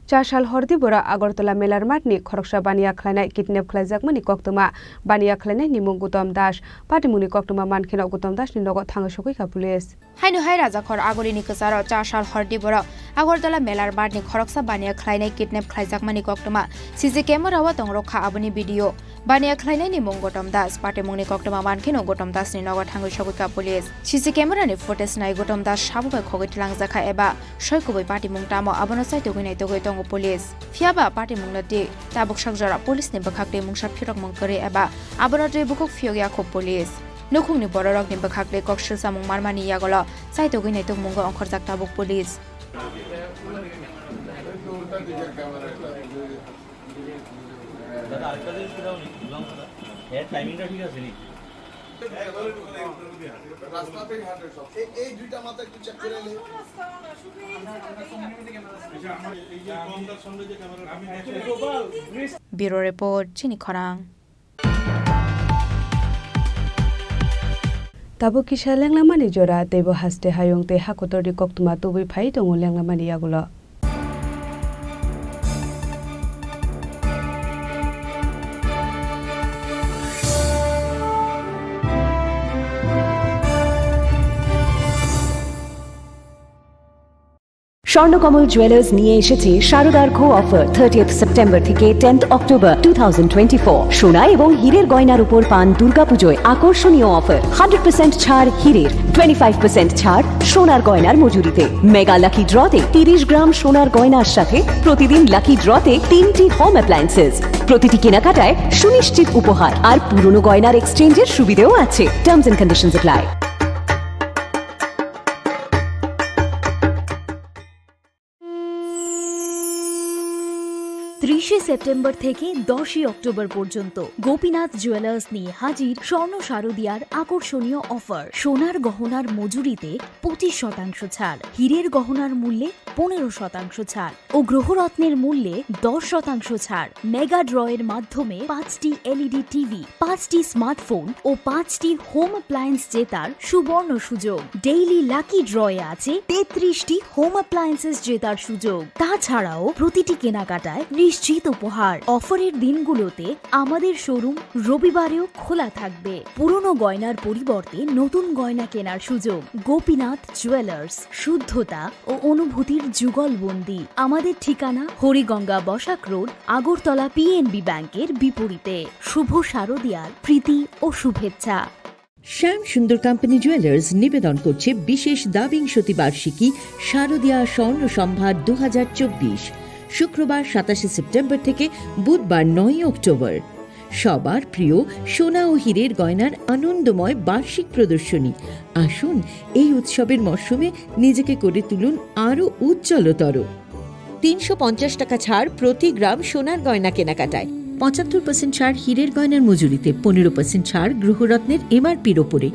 Chasal hordi bora Agartala Melar Mathni khoroksa baniya khlainai kidnap khlaijakmani koktwma, baniya khlainai nimung Gutom Das, patimungni koktwma mankheno Gutom Dasni nogo thangwi sogwikha police. Haino hai Rajakhor Agulini kwcharo chasal hordi borok Agartala Melar Mathni khoroksa baniya khlainai kidnap khlaijakmani koktwma C C camera o tongrokha aboni video. Baniya khlainaini mung Gotom Das, patimungni koktwma mankheno Gotom Dasni nogo thangwi sogwikha police. C C camera ni footage nai Gotom Das sabo bai khogwi tlangjak kha eba soi kubui patimung tamo abono chaitugwi naitugwi tongo police. Phiyaba patimungno twi tabuk sak jora police ni bwkhak twi mungsa phirokmung kwrwi eba abono twi bukhuk phiyok ya kho police. Nukhungni bororokni bwkhak twi kok swlsamung marmani yagulo chaitugwi naitugmungo ongkhorjak tabuk police. দাদা, আরেকটা জিনিস কোথাও নেই, লং দাদা। এর টাইমিংটা ঠিক আছে নি? রাস্তাতেই হাঁটে সব। এই, এই দুইটা মাথা একটু চেক করে নিন। Bureau report, chini khorang. Tabuk kisa lenglamani jora, teibo haste hayung tei hakotorni koktwma tubui phai tongo lenglamani yagulo. Swarnakamal jewellers নিয়ে এসেছে শারদার্ঘ অফার, থার্টিয়েথ সেপ্টেম্বর থেকে tenth October two thousand twenty four. সোনা এবং হীরের গয়নার উপর পান দুর্গাপুজোয় আকর্ষণীয় অফার, হান্ড্রেড পার্সেন্ট ছাড় হীরের, টোয়েন্টি ফাইভ পার্সেন্ট ছাড় সোনার গয়নার মজুরিতে। মেগা লাকি ড্রতে তিরিশ গ্রাম সোনার গয়নার সাথে প্রতিদিন লাকি ড্রতে তিনটি হোম অ্যাপ্লায়েন্সেস। প্রতিটি কেনাকাটায় সুনিশ্চিত উপহার আর পুরনো গয়নার এক্সচেঞ্জের সুবিধেও আছে। Terms and conditions apply. ত্রিশে সেপ্টেম্বর থেকে দশই অক্টোবর পর্যন্ত গোপীনাথ জুয়েলার্স নিয়ে হাজির স্বর্ণ শারদিয়ার আকর্ষণীয় অফার। সোনার গহনার মজুরিতে পঁচিশ শতাংশ ছাড়, হীরের গহনার মূল্যে পনেরো শতাংশ ছাড় ও গ্রহরত্নের মূল্যে দশ শতাংশ ছাড়। মেগা ড্রয়ের মাধ্যমে পাঁচটি এলইডি টিভি, পাঁচটি স্মার্টফোন ও পাঁচটি হোম অ্যাপ্লায়েন্স জেতার সুবর্ণ সুযোগ। ডেইলি লাকি ড্রয়ে আছে তেত্রিশটি হোম অ্যাপ্লায়েন্সেস জেতার সুযোগ। তাছাড়াও প্রতিটি কেনাকাটায় নিশ্চিত উপহার। অফারের দিনগুলোতে আমাদের শোরুম রবিবারেও খোলা থাকবে। পুরনো গয়নার পরিবর্তে নতুন গয়না কেনার সুযোগ। গোপীনাথ জুয়েলার্স, শুদ্ধতা ও অনুভূতির যুগলবন্দি। আমাদের ঠিকানা হরিগঙ্গা বসাক রোড, আগরতলা পিএনবি ব্যাংকের বিপরীতে। শুভ শারদিয়ার প্রীতি ও শুভেচ্ছা। শ্যাম সুন্দর কোম্পানি জুয়েলার্স নিবেদন করছে বিশেষ দ্বাবিংশতি বার্ষিকী শারদীয়া স্বর্ণ সম্ভার দু হাজার চব্বিশ, শুক্রবার সাতাশে সেপ্টেম্বর থেকে বুধবার নয়ই অক্টোবর। সবার প্রিয় সোনা ও হীরের গয়নার আনন্দময় বার্ষিক প্রদর্শনী। আসুন, এই উৎসবের মরশুমে নিজেকে করে তুলুন আরও উজ্জ্বলতর। তিনশো পঞ্চাশ টাকা ছাড় প্রতি গ্রাম সোনার গয়না কেনাকাটায়, পঁচাত্তর পার্সেন্ট ছাড় হীরের গয়নার মজুরিতে, পনেরো পার্সেন্ট ছাড় গৃহরত্নের এমআরপির ওপরে।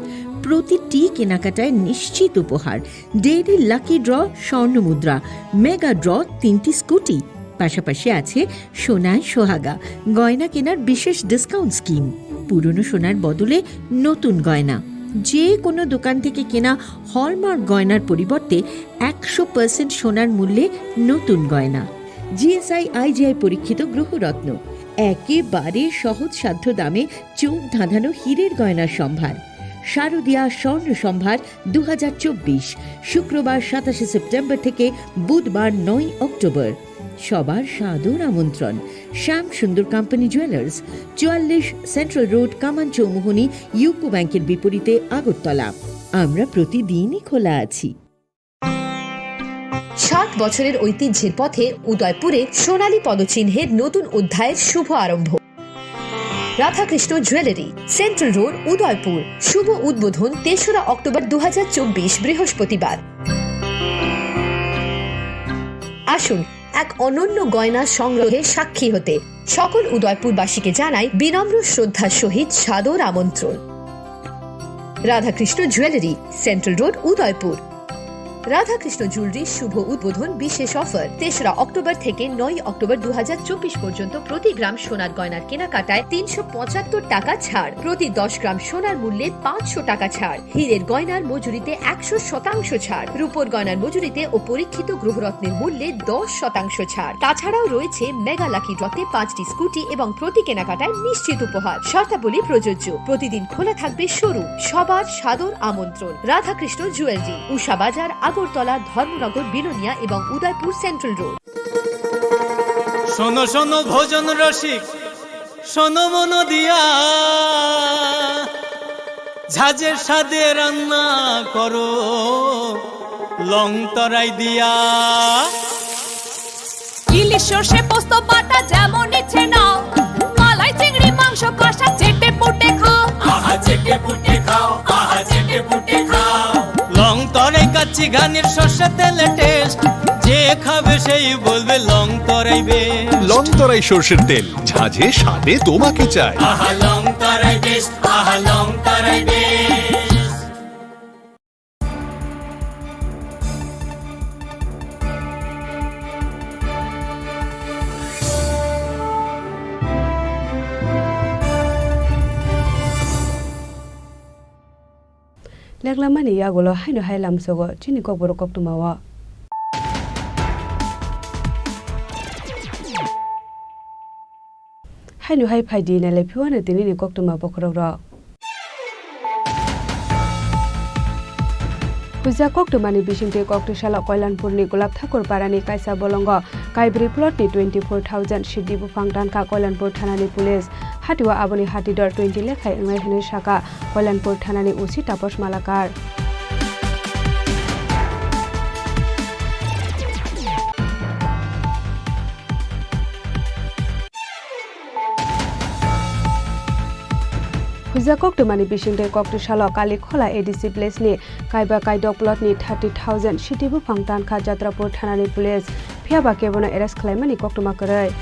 প্রতিটি কেনাকাটায় নিশ্চিত উপহার, ডেইলি লাকি ড্র, স্বর্ণ মুদ্রা, মেগা ড্র, তিনটি স্কুটি। পাশাপাশি আছে সোনায় সোহাগা গয়না কেনার বিশেষ ডিসকাউন্ট স্কিম। পুরনো সোনার বদলে নতুন গয়না। যে কোনো দোকান থেকে কেনা হলমার্ক গয়নার পরিবর্তে একশো পার্সেন্ট সোনার মূল্যে নতুন গয়না। জিএসআই আইজিআই পরীক্ষিত গ্রহরত্ন, একেবারে সহজসাধ্য দামে চোখ ধাঁধানো হীরের গয়নার সম্ভার। শারদীয়া স্বর্ণ সম্ভার দু হাজার চব্বিশ, শুক্রবার সাতাশে সেপ্টেম্বর থেকে বুধবার নয় অক্টোবর। সবার সাদর আমন্ত্রণ। শ্যাম সুন্দর কোম্পানি জুয়েলার্স, চুয়াল্লিশ সেন্ট্রাল রোড, কামান চৌমুহনী, ইউকো ব্যাংকের বিপরীতে, আগরতলা। আমরা প্রতিদিনই খোলা আছি। ষাট বছরের ঐতিহ্যের পথে উদয়পুরে সোনালী পদচিহ্নের নতুন অধ্যায়ের শুভ আরম্ভ। Radhakrishna jewellery, central road, Udaipur. শুভ উদ্বোধন তেসরা অক্টোবর দু হাজার চব্বিশ, বৃহস্পতিবার। আসুন, এক অনন্য গয়না সংগ্রহে সাক্ষী হতে। সকল উদয়পুরবাসীকে জানাই বিনম্র শ্রদ্ধার সহিত সাদর আমন্ত্রণ। Radhakrishna jewellery, central road, Udaipur. Radhakrishna জুয়েলারির শুভ উদ্বোধন বিশেষ অফার, তেসরা অক্টোবর থেকে নয় অক্টোবর দু হাজার চব্বিশ পর্যন্ত প্রতি গ্রাম সোনার গয়নার কেনাকাটায় তিনশো পঁচাত্তর টাকা ছাড়, প্রতি দশ গ্রাম সোনার মূল্যে পাঁচশো টাকা ছাড়, হীরের গয়নার মজুরিতে একশো শতাংশ ছাড়, রূপোর গয়নার মজুরিতে ও পরীক্ষিত গ্রহরত্নের মূল্যে দশ শতাংশ ছাড়। তাছাড়াও রয়েছে মেগা লাকি ড্রতে পাঁচটি স্কুটি এবং প্রতি কেনাকাটায় নিশ্চিত উপহার। শর্তাবলী প্রযোজ্য। প্রতিদিন খোলা থাকবে শোরুম। সবার সাদর আমন্ত্রণ। রাধাকৃষ্ণ জুয়েলারি, উষা বাজার, আগরতলা, ধর্মনগর, বিলোনিয়া এবং উদয়পুর সেন্ট্রাল রোড। শোনো শোনো ভোজন রসিক, শোনো মন দিয়া, ঝাঁঝের স্বাদে রান্না করো লং তরাই দিয়া। ইলিশ সর্ষে পোস্ত বাটা যেমন ইচ্ছে নাও, মালাই চিংড়ি মাংস কষা চেটে পুটে খাও। আহা চেটে পুটে খাও, আহা চেটে পুটে খাও। লং তরাই কাচ্চি ঘানির সর্ষে তেলে টেস্ট, যে খাবে সেই বলবে লং তরাই বেস্ট। লং তরাই সর্ষের তেল, ঝাঁঝে স্বাদে তোমাকে চাই। আহা লং তরাই Best, aha long tarai best. Leklamani yagulo haino hai lamsogo chini kokborok koktwmao. Haino hai phaidi nailai phiwano tinini koktwma bokhorokrok. Huijak koktwmani bisingtwi koktwisalo Koilanpurni Gulab Thakur parani kaisa bolongo kaibrwi plotni twenty four thousand sidi buphang tankha Koilanpur thanani police. Hatio aboni hatidor twenty lekhai wngnai hwnwi sakha Koilanpur thanani O C Taposh Malakar. Huijak koktwmani bisingtwi koktwisalo Kalikhola A D C village ni kaiba kaidok plot ni thirty thousand sidi buphang tankha Jatrapur thanani police, phiyaba kebono arrest khlaimani koktwma kwrwi.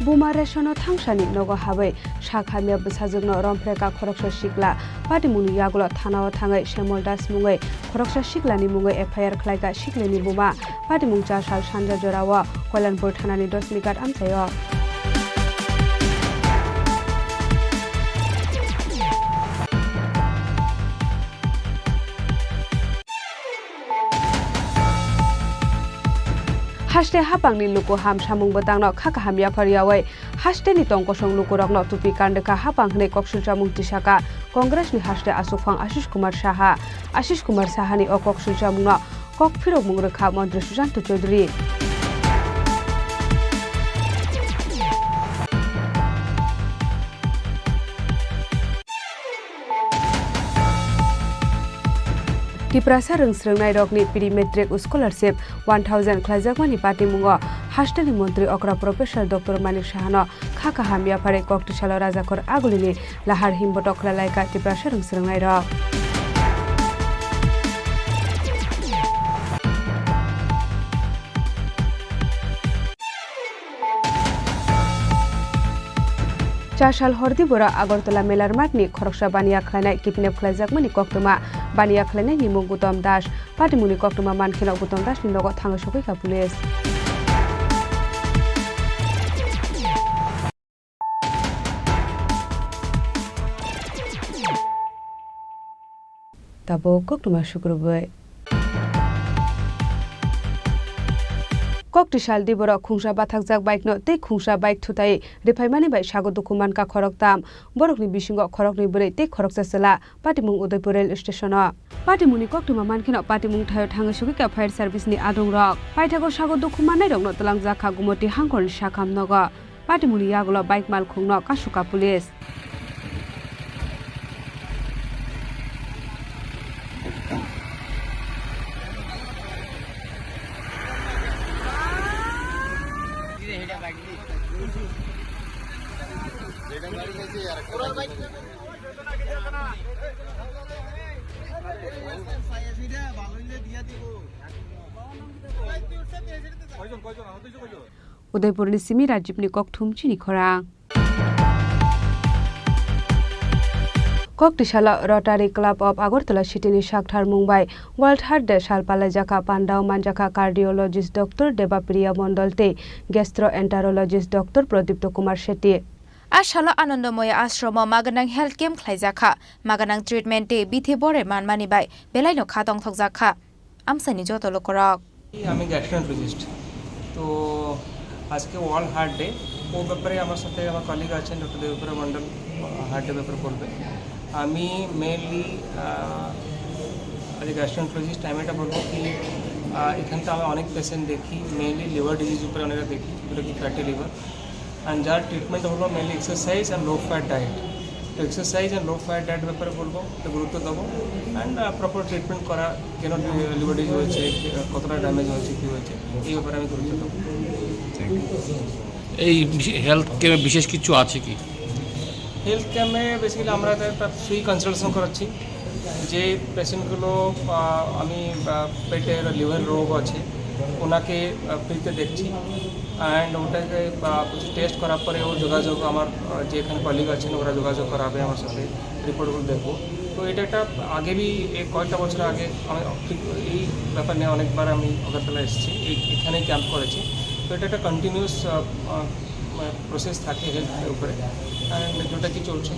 Buma Resono thangsani nogo habwi sak hamya bwsajwkno romphre ka khoroksa sikla. Patimungni yagulo thanao thangwi Semol Das mungwi khoroksa siklani mungwi F I R khlaika siklani buma. Patimung cha sal sanja jorao Koilanpur thanani Dosmighat amchaio. Haste hapangni luku ham samung bwtangno kha kaham yaphar yaui hasteni tongkosong lukurokno tupi kandwkha hapang hwnwi koksilchamung tisaka Congressni haste asukphang Ashish Kumar Saha. Ashish Kumar Sahani o koksilchamungno kok phirokmung rwkha Montri Sushanta Chowdhury. Tiprasa rwngsrwngnairokni pre-matric scholarship one thousand khlaijakmani patimungo hasteni montri okra Professor Doctor Manik Sahano kha kaham yapharwi koktisalo Rajakhor Agulini lahar himbotok khlailaika Tiprasa rwngsrwngnairok. Chasal hordi bora Agartala Melar Mathni khoroksa baniya khlainai kidnap khlaijakmani koktwma. Baniya khlainai nimung Gutom Das. Patimungni koktwma mankheno Gutom Dasni nogo thangwi sogwi kha police. Tabuk koktwma sukrubwi. Koktisal diborok khungsa bathakjak bike no tei khungsa bike thutai riphaimani bai sago dukhu mankha khoroktam. Borokni bisingo khoroknwi bwrwi tei khoroksa chwla. Patimung Udaipur rail station o. Patimungni koktwma mankheno patimung thaio thangwi sogwi kha fire service ni adongrok. Paithago sago dukhu mannairokno twlangjakha Gumoti hangkhorni sakham nogo. Patimungni yagulo bike malkhungno kasukha police. Udaipurni simi Rajibni kokthum chini khorang. Koktisalo Rotary Club of Agartala City ni sakthar mung bai World Heart Day sal palaijakha, pandao manjakha cardiologist Doctor Debapriya Mondol tei gastroenterologist Doctor Pradipta Kumar Shetty. A salo Anandamoya Ashromo maganang health camp khlaijakha, maganang treatment tei bithi bore manmani bai belaino kha tongthokjakha. Amsaini joto lukurok. আমি গ্যাস্ট্রোএন্টারোলজিস্ট। তো আজকে world heart day, ও ব্যাপারে আমার সাথে আমার কলিগ আছেন ডক্টর দেবপ্রিয়া মণ্ডল, heart day ব্যাপারে বলবে। আমি মেইনলি আজ গ্যাস্ট্রোএন্টারোলজিস্ট, আমি এটা বলবো কি, আহ, এখানে তো আমি অনেক পেশেন্ট দেখি, মেইনলি লিভার ডিজিজ উপরে অনেকে দেখি, যেগুলো কি ফ্যাটি লিভার। অ্যান্ড যার ট্রিটমেন্ট হলো মেইনলি এক্সারসাইজ আর লো ফ্যাট ডায়েট। তো এক্সারসাইজ আর লো ফ্যাট ডায়েট ব্যাপারে বলবো, একটু গুরুত্ব দেবো। অ্যান্ড প্রপার ট্রিটমেন্ট করা, কেন লিভার ডিজিজ হয়েছে, কতটা ড্যামেজ হয়েছে, কী হয়েছে, এই ব্যাপারে আমি গুরুত্ব দেবো। এই বিশে-, হেলথ ক্যাম্পে বিশেষ কিছু আছে কি? হেলথ ক্যাম্পে বেসিক্যালি আমরা এটা একটা ফ্রি কনসালটেশন করাচ্ছি। যে পেশেন্টগুলো, আহ, আমি, আহ, পেটের লিভার রোগ আছে, ওনাকে, আহ, ফ্রিতে দেখছি। অ্যান্ড ওটাকে, আহ, কিছু টেস্ট করার পরে ও যোগাযোগ আমার, আহ, যে এখানে কলিগ আছেন, ওরা যোগাযোগ করাবে আমার সাথে, রিপোর্টগুলো দেখবো। তো এটা একটা আগে ভি, এই কয়েকটা বছর আগে আমি ঠিক এই ব্যাপার নিয়ে অনেকবার আমি আগরতলা এসেছি, এই, এখানেই ক্যাম্প করেছি। তো এটা একটা কন্টিনিউয়াস, আহ, আহ, মানে প্রসেস থাকে হেলথের উপরে, অ্যান্ড যেটা কি চলছে।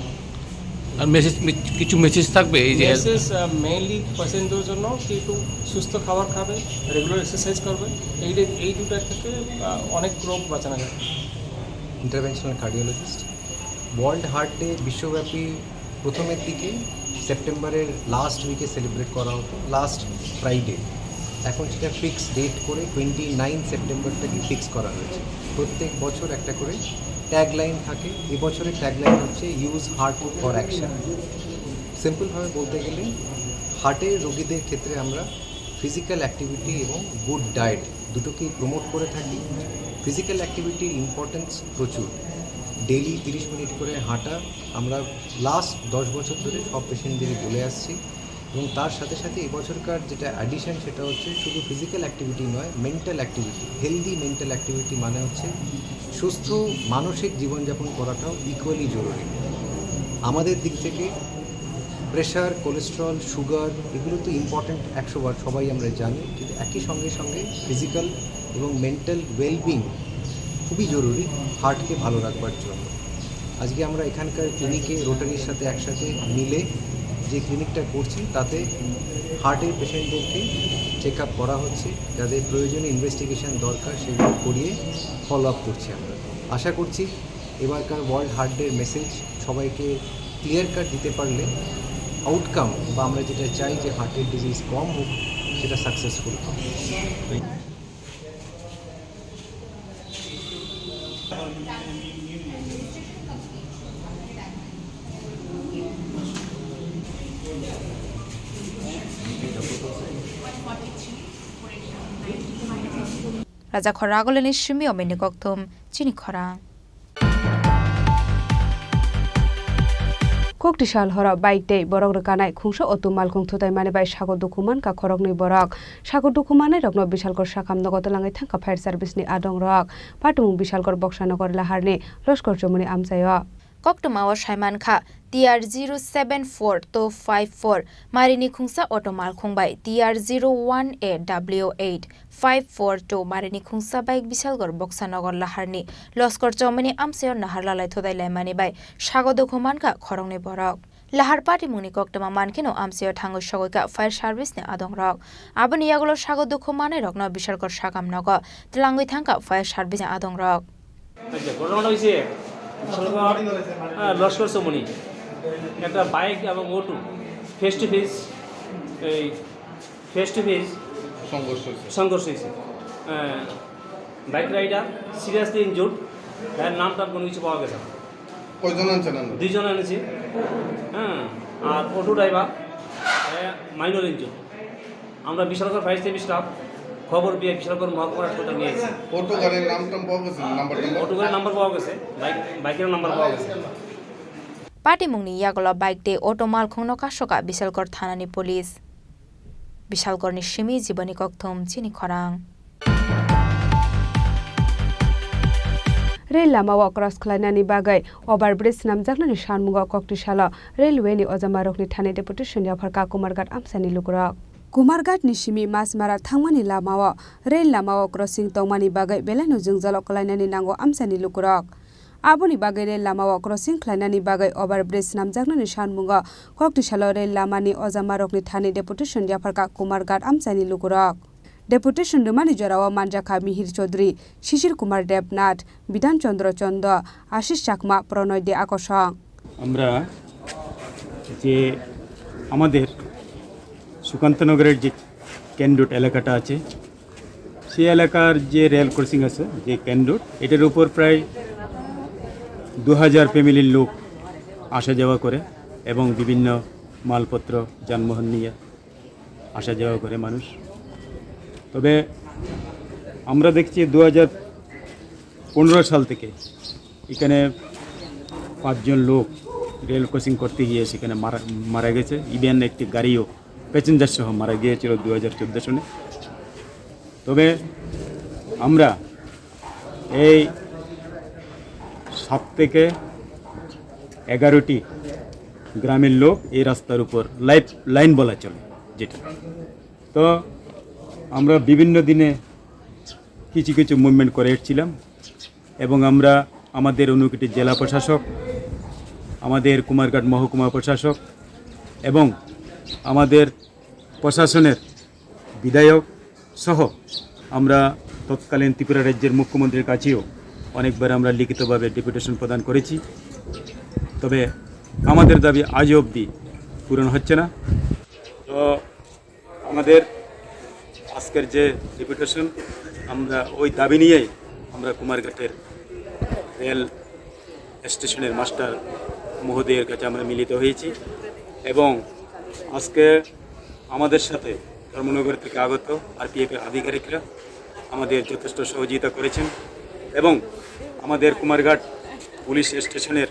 আর মেসেজ, কিছু মেসেজ থাকবে এই যে মেসেজ, আহ, মেইনলি পেশেন্টদের জন্য কি একটু সুস্থ খাবার খাবে, রেগুলার এক্সারসাইজ করবে, এই ডে-, এই দুটার থেকে, আহ, অনেক রোগ বাঁচানো যায়। Interventional cardiologist. World heart day বিশ্বব্যাপী প্রথমের দিকে সেপ্টেম্বরের লাস্ট উইকে সেলিব্রেট করা হতো, লাস্ট ফ্রাইডে। এখন সেটা ফিক্স ডেট করে টোয়েন্টি নাইন সেপ্টেম্বরটাকে ফিক্স করা হয়েছে। প্রত্যেক বছর একটা করে ট্যাগলাইন থাকে। এবছরের ট্যাগলাইন হচ্ছে "Use heart for action।" সিম্পলভাবে বলতে গেলে, হার্টের রোগীদের ক্ষেত্রে আমরা ফিজিক্যাল অ্যাক্টিভিটি এবং গুড ডায়েট দুটোকেই প্রমোট করে থাকি। ফিজিক্যাল অ্যাক্টিভিটির ইম্পর্টেন্স প্রচুর। ডেইলি তিরিশ মিনিট করে হাঁটা আমরা লাস্ট দশ বছর ধরে সব পেশেন্টদেরই বলে আসছি। এবং তার সাথে সাথে এবছরকার যেটা অ্যাডিশন, সেটা হচ্ছে শুধু ফিজিক্যাল অ্যাক্টিভিটি নয়, mental activity. Healthy mental activity মানে হচ্ছে সুস্থ মানসিক জীবনযাপন করাটাও ইকুয়ালি জরুরি। আমাদের দিক থেকে প্রেশার, কোলেস্টেরল, সুগার, এগুলো তো ইম্পর্ট্যান্ট একশো বার, সবাই আমরা জানি, কিন্তু একই সঙ্গে সঙ্গে ফিজিক্যাল এবং মেন্টাল ওয়েলবিং খুবই জরুরি হার্টকে ভালো রাখবার জন্য। আজকে আমরা এখানকার ক্লিনিকে রোটারির সাথে একসাথে মিলে যে ক্লিনিকটা করছি, তাতে হার্টের পেশেন্টদেরকে চেক আপ করা হচ্ছে, যাদের প্রয়োজনীয় ইনভেস্টিগেশন দরকার সেগুলো করিয়ে ফলো আপ করছি আমরা। আশা করছি এবারকার ওয়ার্ল্ড হার্ট ডের মেসেজ সবাইকে ক্লিয়ার কাট দিতে পারলে আউটকাম বা আমরা যেটা চাই যে হার্টের ডিজিজ কম হোক, সেটা সাকসেসফুল হবে। Raja Khoragulini simi omini kokthum chini khorang. Koktisal horo bike tei borok rwkanai khungsa auto malkhung thutaimani bai sago dukhu mankha khoroknwi borok. Sago dukhu manai rokno Bisalkor sakham nogo twlangwi thangkha fire service ni adong rok. Patimung Bisalkor Boksa Nogor Laharni Loskor Chomoni amchaio. Koktwmao saimankha T R zero seven four two five four marini khungsa auto malkhung bai T R zero one A W eight five four two marini khungsa bike Bisalkor Boksa Nogor Laharni Loskor Chomoni amchaio nahar lalai thudai laimani bai sago dukhu mankha khoroknwi borok. Lahar patimungni koktwma mankheno amchaio thangwi sogwikha fire service ni adong rok. Aboni yagulo sago dukhu manai rokno Bisalkor sakham nogo twlangwi thangkha fire service ni adong rok. আচ্ছা, ঘটনাটা হয়েছে, বিশালগড়, হ্যাঁ, লস্কর চমনি একটা বাইক এবং auto face to face, এই face to face সংঘর্ষ হয়েছে। সংঘর্ষ হয়েছে। হ্যাঁ, বাইক রাইডার সিরিয়াসলি ইনজুর্ড, তার নাম টাম কোনো কিছু পাওয়া গেছে না। কয়জন আনছেন আমরা? দুইজন আনছি, হ্যাঁ, আর অটো ড্রাইভার মাইনর ইনজুর্ড। আমরা বিশালগড় ফায়ার স্টেশন স্টাফ খবর পেয়ে বিশালগড় মহকুমার হাসপাতালে নিয়ে এসেছি। অটো গাড়ির নাম টাম পাওয়া গেছে? নাম্বার টাম্বার? অটো গাড়ির নাম্বার পাওয়া গেছে, বাইক, বাইকের নাম্বার পাওয়া গেছে। Patimungni yagulo bike tei auto malkhungno kasoka Bisalkor thanani police. Bisalkorni simi Jiboni Kokthum chini khorang. Rail lamao cross khlainani bagwi overbridge swnamjaknani sanmungo Koktisalo railway ni ojamarokni thani deputation yapharkha Kumarghat amchaini lukurok. Kumarghat ni simi Masmara thangmani lamao rail lamao crossing tongmani bagwi belaino jwngjalo kwlainani nango amchaini lukurok. Aboni bagwi rail lamao crossing khlainani bagwi overbridge swnamjaknani sanmungo Koktisalo rail lamani ojamarokni thani deputation yapharkha Kumarghat amchaini lukurok. Deputation rwmani jorao manjakha Mihir Chaudhary, Shishir Kumar Debnath, Bidhan Chandra Chanda, Ashish Chakma, Pronoy De Akosong. আমরা যে আমাদের সুকান্তনগরের যে Canton road এলাকাটা আছে, সেই এলাকার যে রেল ক্রসিং আছে, যে ক্যান্টন রোড, এটার উপর প্রায় দু হাজার ফ্যামিলির লোক আসা যাওয়া করে এবং বিভিন্ন মালপত্র, যানবাহন নিয়ে আসা যাওয়া করে মানুষ। তবে আমরা দেখছি দু হাজার পনেরো সাল থেকে এখানে পাঁচজন লোক রেল ক্রসিং করতে গিয়ে সেখানে মারা মারা গেছে। ইভেন একটি গাড়িও প্যাসেঞ্জার সহ মারা গিয়েছিল দু হাজার চোদ্দো সনে। তবে আমরা এই সাত থেকে এগারোটি গ্রামের লোক এই রাস্তার উপর লাইফ লাইন বলা চলে, যেটা তো আমরা বিভিন্ন দিনে কিছু কিছু মুভমেন্ট করে এসেছিলাম এবং আমরা আমাদের ঊনকোটি জেলা প্রশাসক, আমাদের কুমারঘাট মহকুমা প্রশাসক এবং আমাদের প্রশাসনের বিধায়ক সহ আমরা তৎকালীন ত্রিপুরা রাজ্যের মুখ্যমন্ত্রীর কাছেও অনেকবার আমরা লিখিতভাবে ডেপুটেশন প্রদান করেছি। তবে আমাদের দাবি আজও অবধি পূরণ হচ্ছে না। তো আমাদের আজকের যে ডেপুটেশন, আমরা ওই দাবি নিয়েই আমরা কুমারঘাটের রেল স্টেশনের মাস্টার মহোদয়ের কাছে আমরা মিলিত হয়েছি এবং আজকে আমাদের সাথে ধর্মনগর থেকে আগত আরপিএফ এর আধিকারিকরা আমাদের যথেষ্ট সহযোগিতা করেছেন এবং আমাদের কুমারঘাট পুলিশ স্টেশনের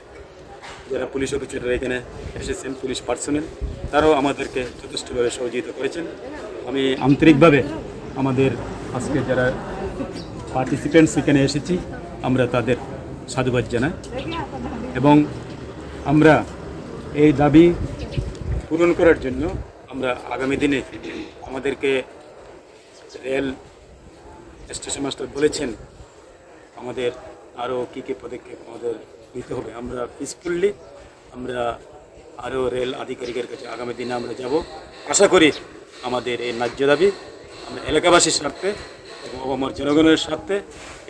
যারা পুলিশ অফিসাররা এখানে এসেছেন, পুলিশ পার্সোনেল, তারাও আমাদেরকে যথেষ্টভাবে সহযোগিতা করেছেন। আমি আন্তরিকভাবে আমাদের আজকে যারা পার্টিসিপেন্টস এখানে এসেছি, আমরা তাদের সাধুবাদ জানাই এবং আমরা এই দাবি পূরণ করার জন্য আমরা আগামী দিনে আমাদেরকে রেল স্টেশন মাস্টার বলেছেন, আমাদের আরও কী কী পদক্ষেপ আমাদের নিতে হবে। আমরা পিসফুলি আমরা আরও রেল আধিকারিকের কাছে আগামী দিনে আমরা যাব। আশা করি আমাদের এই ন্যায্য দাবি আমরা এলাকাবাসীর স্বার্থে এবং আমার জনগণের স্বার্থে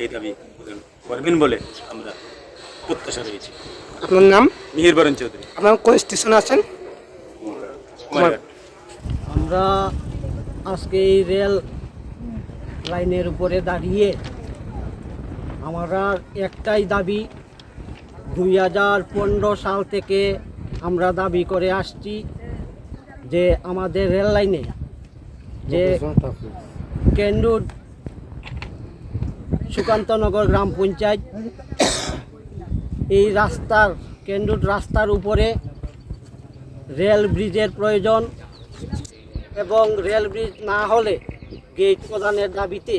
এই দাবি পূরণ করবেন বলে আমরা প্রত্যাশা রয়েছে। আপনার নাম? মিহির বরণ চৌধুরী। আপনার কোন স্টেশন আছেন? কুমারঘাট। আমরা আজকে এই রেল লাইনের উপরে দাঁড়িয়ে আমরা একটাই দাবি, দুই হাজার পনেরো সাল থেকে আমরা দাবি করে আসছি যে আমাদের রেল লাইনে যে কেন্দ্র সুকান্তনগর গ্রাম পঞ্চায়েত, এই রাস্তার, কেন্দ্র রাস্তার উপরে রেল ব্রিজের প্রয়োজন এবং রেল ব্রিজ না হলে গেট প্রদানের দাবিতে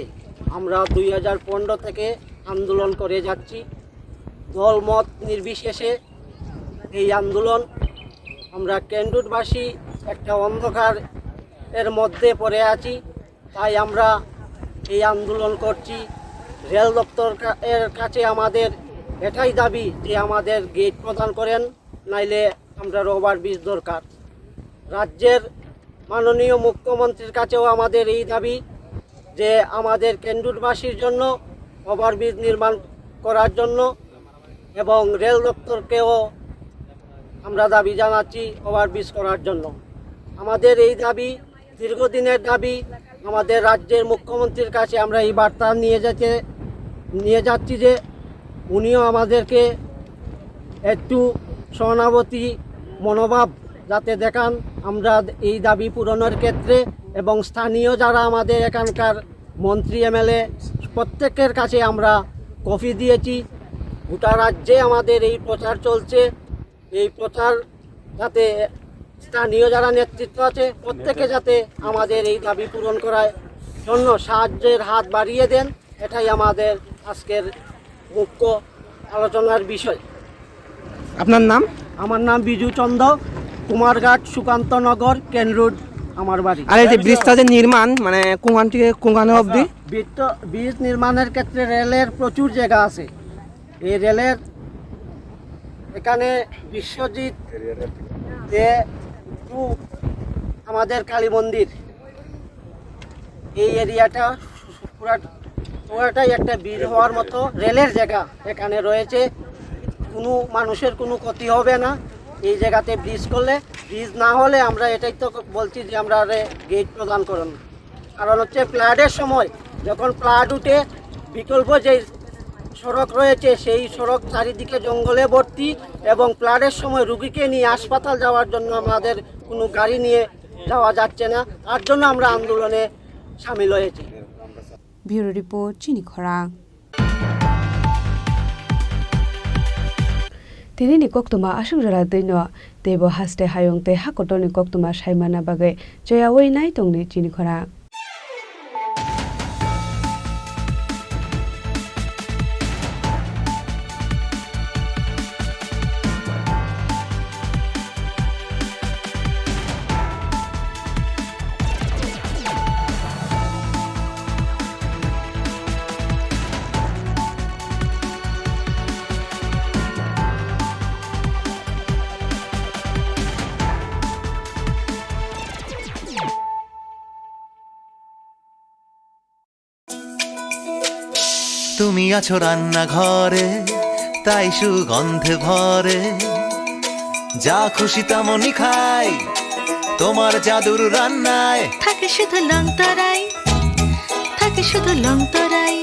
আমরা দুই হাজার পনেরো থেকে আন্দোলন করে যাচ্ছি। দলমত নির্বিশেষে এই আন্দোলন, আমরা কেন্দ্রবাসী একটা অন্ধকার এর মধ্যে পড়ে আছি, তাই আমরা এই আন্দোলন করছি। রেল দপ্তর কা-, এর কাছে আমাদের এটাই দাবি যে আমাদের গেট প্রদান করেন, নাইলে আমরা ওভারব্রিজ দরকার। রাজ্যের মাননীয় মুখ্যমন্ত্রীর কাছেও আমাদের এই দাবি যে আমাদের কেন্দ্রবাসীর জন্য ওভারব্রিজ নির্মাণ করার জন্য এবং রেল দপ্তরকেও আমরা দাবি জানাচ্ছি ওভারব্রিজ করার জন্য। আমাদের এই দাবি দীর্ঘদিনের দাবি। আমাদের রাজ্যের মুখ্যমন্ত্রীর কাছে আমরা এই বার্তা নিয়ে যেতে, নিয়ে যাচ্ছি যে উনিও আমাদেরকে একটু সহানুভূতি মনোভাব যাতে দেখান আমরা এই দাবি পূরণের ক্ষেত্রে, এবং স্থানীয় যারা আমাদের এখানকার মন্ত্রী, এমএলএ, প্রত্যেকের কাছে আমরা কপি দিয়েছি। গোটা রাজ্যে আমাদের এই প্রচার চলছে। এই প্রচার যাতে স্থানীয় যারা নেতৃত্ব আছে, প্রত্যেকে যাতে আমাদের এই দাবি পূরণ করার জন্য সাহায্যের হাত বাড়িয়ে দেন, এটাই আমাদের আজকের মুখ্য আলোচনার বিষয়। আপনার নাম? আমার নাম বিজু চন্দ, কুমারঘাট সুকান্তনগর, কেন রোড আমার বাড়ি। আর এই যে ব্রিজটা যে নির্মাণ, মানে কোনখান থেকে কোনখানে অবধি? ব্রিজ তো, ব্রিজ নির্মাণের ক্ষেত্রে রেলের প্রচুর জায়গা আছে। এই রেলের এখানে বিশ্বজিৎ যে টু আমাদের কালী মন্দির, এই এরিয়াটা পুরা, পুরাটাই একটা ব্রিজ হওয়ার মতো রেলের জায়গা এখানে রয়েছে। কোনো মানুষের কোনো ক্ষতি হবে না এই জায়গাতে ব্রিজ করলে। ব্রিজ না হলে আমরা এটাই তো বলছি যে আমরা গেট প্রদান করুন। কারণ হচ্ছে ফ্লাডের সময় যখন ফ্লাড উঠে, বিকল্প যে সড়ক রয়েছে সেই সড়ক চারিদিকে জঙ্গলে ভর্তি এবং ফ্লাডের সময় রুগীকে নিয়ে হাসপাতাল যাওয়ার জন্য আমাদের কোনো গাড়ি নিয়ে যাওয়া যাচ্ছে না। তার জন্য আমরা আন্দোলনে সামিল হয়েছি। Bureau Report, Chini Khorang. Tinini koktwma aswk jora twi no, teibo haste hayung tei ha kotorni koktwma sai manna bagwi choyaui nai tongdi chini khorang. তুমি আছো রান্নাঘরে, তাই সুগন্ধে ভরে। যা খুশি তেমনই খাই, তোমার জাদুর রান্নায়। থাকে শুধু লংতরাই, থাকে শুধু লংতরাই।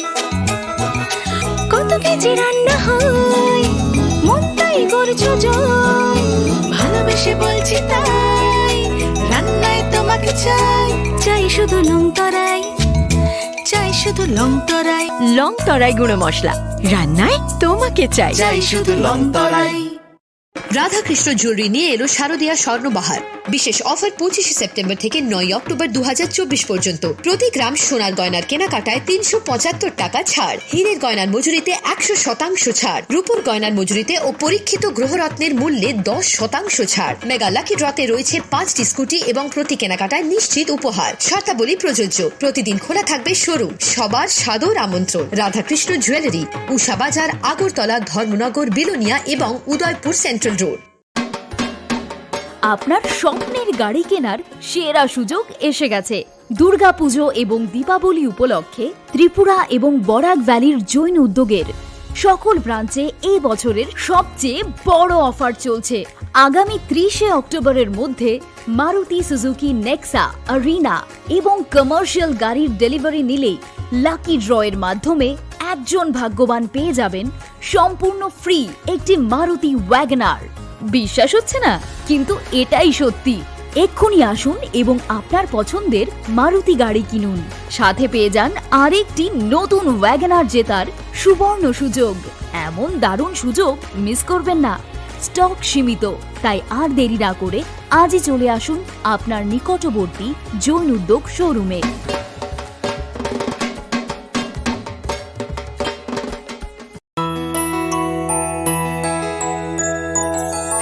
কত কেজি রান্না হয়, মনটাই করছো জয়। ভালোবেসে বলছি তাই, রান্নায় তোমাকে চাই। চাই শুধু লংতরাই, চাই শুধু লংতরাই। লংতরাই গুঁড়ো মশলা, রান্নায় তোমাকে চাই। চাই শুধু লংতরাই। রাধাকৃষ্ণ জুয়েলারি নিয়ে এলো শারদীয়া স্বর্ণবাহার। বিশেষ অফার পঁচিশে সেপ্টেম্বর থেকে নয় অক্টোবর দু হাজার চব্বিশ পর্যন্ত। প্রতি গ্রাম সোনার গয়নার কেনাকাটায় তিনশো পঁচাত্তর টাকা ছাড়, হীরের গয়নার মজুরিতে একশো শতাংশ ছাড়, রূপোর গয়নার মজুরিতে ও পরীক্ষিত গ্রহরত্নের মূল্যে দশ শতাংশ ছাড়। মেগা লাকি ড্রতে রয়েছে পাঁচটি স্কুটি এবং প্রতি কেনাকাটায় নিশ্চিত উপহার। শর্তাবলী প্রযোজ্য। প্রতিদিন খোলা থাকবে শোরুম। সবার সাদর আমন্ত্রণ। রাধাকৃষ্ণ জুয়েলারি, উষা বাজার, আগরতলা, ধর্মনগর, বিলোনিয়া এবং উদয়পুর সেন্ট্রাল রোড। আপনার স্বপ্নের গাড়ি কেনার সেরা সুযোগ এসে গেছে। দুর্গাপুজো এবং দীপাবলি উপলক্ষে ত্রিপুরা এবং বরাক ভ্যালির জৈন উদ্যোগের সকল ব্রাঞ্চে এই বছরের সবচেয়ে বড় অফার চলছে। আগামী ত্রিশে অক্টোবরের মধ্যে মারুতি সুজুকি নেক্সা, আরিনা এবং কমার্শিয়াল গাড়ির ডেলিভারি নিলেই লাকি ড্রয়ের মাধ্যমে একজন ভাগ্যবান পেয়ে যাবেন সম্পূর্ণ ফ্রি একটি মারুতি ওয়াগনার। বিশ্বাস হচ্ছে না, কিন্তু এটাই সত্যি। এক্ষুনি আসুন এবং আপনার পছন্দের মারুতি গাড়ি কিনুন। সাথে পেয়ে যান আরেকটি নতুন ওয়াগনার জেতার সুবর্ণ সুযোগ। এমন দারুণ সুযোগ মিস করবেন না। স্টক সীমিত, তাই আর দেরি না করে আজই চলে আসুন আপনার নিকটবর্তী জৈন উদ্যোগ শোরুমে।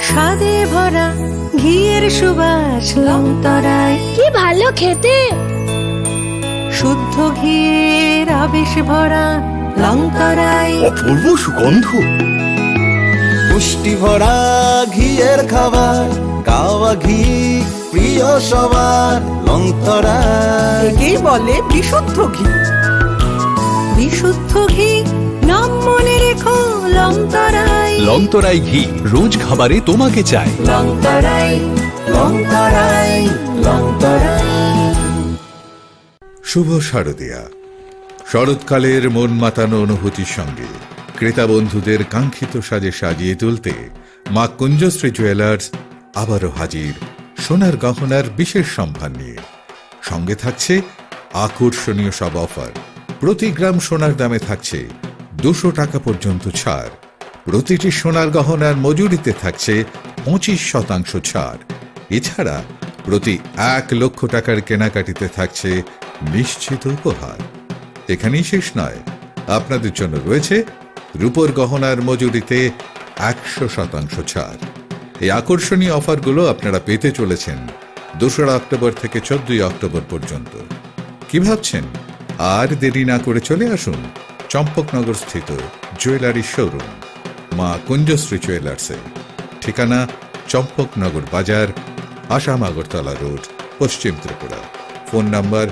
স্বাদে ভরা ঘিয়ের সুবাস লংতরায়। কি ভালো খেতে! শুদ্ধ ঘিয়ের আবেশ ভরা লংতরায়। অপূর্ব সুগন্ধ। পুষ্টি ভরা ঘিয়ের খাবার, গাওয়া ঘি প্রিয় সবার লংতরায়। একেই বলে বিশুদ্ধ ঘি। বিশুদ্ধ ঘি, নাম মনে রেখো লংতরায়। লংতরাই ঘি, রোজ খাবারে তোমাকে চাই। লংতরায়, লংতরায়, লংতরায়। শুভ শারদীয়া। শরৎকালের মন মাতানো অনুভূতির সঙ্গে ক্রেতা বন্ধুদের কাঙ্ক্ষিত সাজে সাজিয়ে তুলতে মা কুঞ্জশ্রী জুয়েলার্স আবারও হাজির সোনার গহনার বিশেষ সম্ভার নিয়ে। সঙ্গে থাকছে আকর্ষণীয় সব অফার। প্রতি গ্রাম সোনার দামে থাকছে দুশো টাকা পর্যন্ত ছাড়। প্রতিটি সোনার গহনার মজুরিতে থাকছে পঁচিশ শতাংশ ছাড়। এছাড়া প্রতি এক লক্ষ টাকার কেনাকাটিতে থাকছে নিশ্চিত উপহার। এখানেই শেষ নয়, আপনাদের জন্য রয়েছে রূপোর গহনার মজুরিতে একশো শতাংশ ছাড়। এই আকর্ষণীয় অফারগুলো আপনারা পেতে চলেছেন দোসরা অক্টোবর থেকে চোদ্দই অক্টোবর পর্যন্ত। কি ভাবছেন? আর দেরি না করে চলে আসুন চম্পকনগর স্থিত জুয়েলারি শোরুম মা কুঞ্জশ্রী জুয়েলার্সে। ঠিকানা চম্পকনগর বাজার, আসাম আগরতলা রোড, পশ্চিম Tripura. Phone number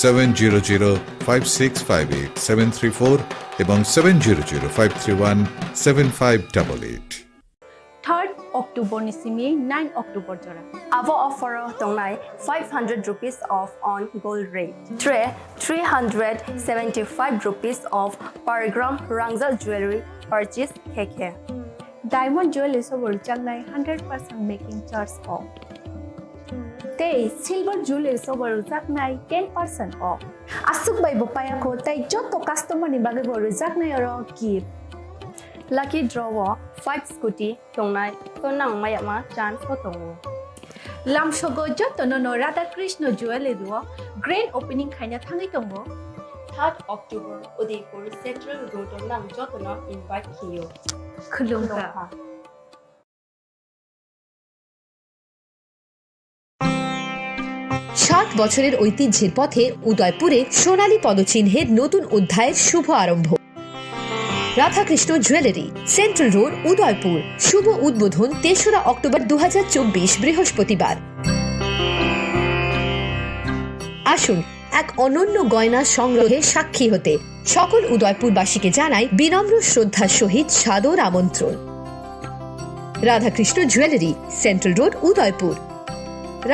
seven zero zero five six five eight seven three four এবং seven zero zero five three one seven five double eight. Third October ni simi nine October jora. Abo offer o tongnai five hundred rupees off on gold rate. Tre three hundred seventy-five rupees off per gram rangzak jewelry purchase khe khe. Diamond jewelry sobo rwjaknai hundred percent making charge o. Tei silver jewelry sobo rwjaknai ten percent o. Aswk bai bo payakho tei joto customer ni bagwi bo rwjaknai oro gift. Lucky draw o five scooty tongnai, to nang mayama chance bo tongo. Lamsogo jotono no Radha Krishna Jewellery o grand opening khaina thangwi tongo. Third October Udaipur Central Road o nang jotono invite khiyo. Khulumkha. Khulumkha. ষাট বছরের ঐতিহ্যের পথে উদয়পুরে সোনালী পদচিহ্নের নতুন অধ্যায়ের শুভ আরম্ভ। Radhakrishna jewellery, central road, Udaipur. শুভ উদ্বোধন তেসরা অক্টোবর দু হাজার চব্বিশ, বৃহস্পতিবার। আসুন এক অনন্য গয়না সংগ্রহে সাক্ষী হতে। সকল উদয়পুরবাসীকে জানাই বিনম্র শ্রদ্ধার সহিত সাদর আমন্ত্রণ। Radhakrishna jewellery, central road, Udaipur.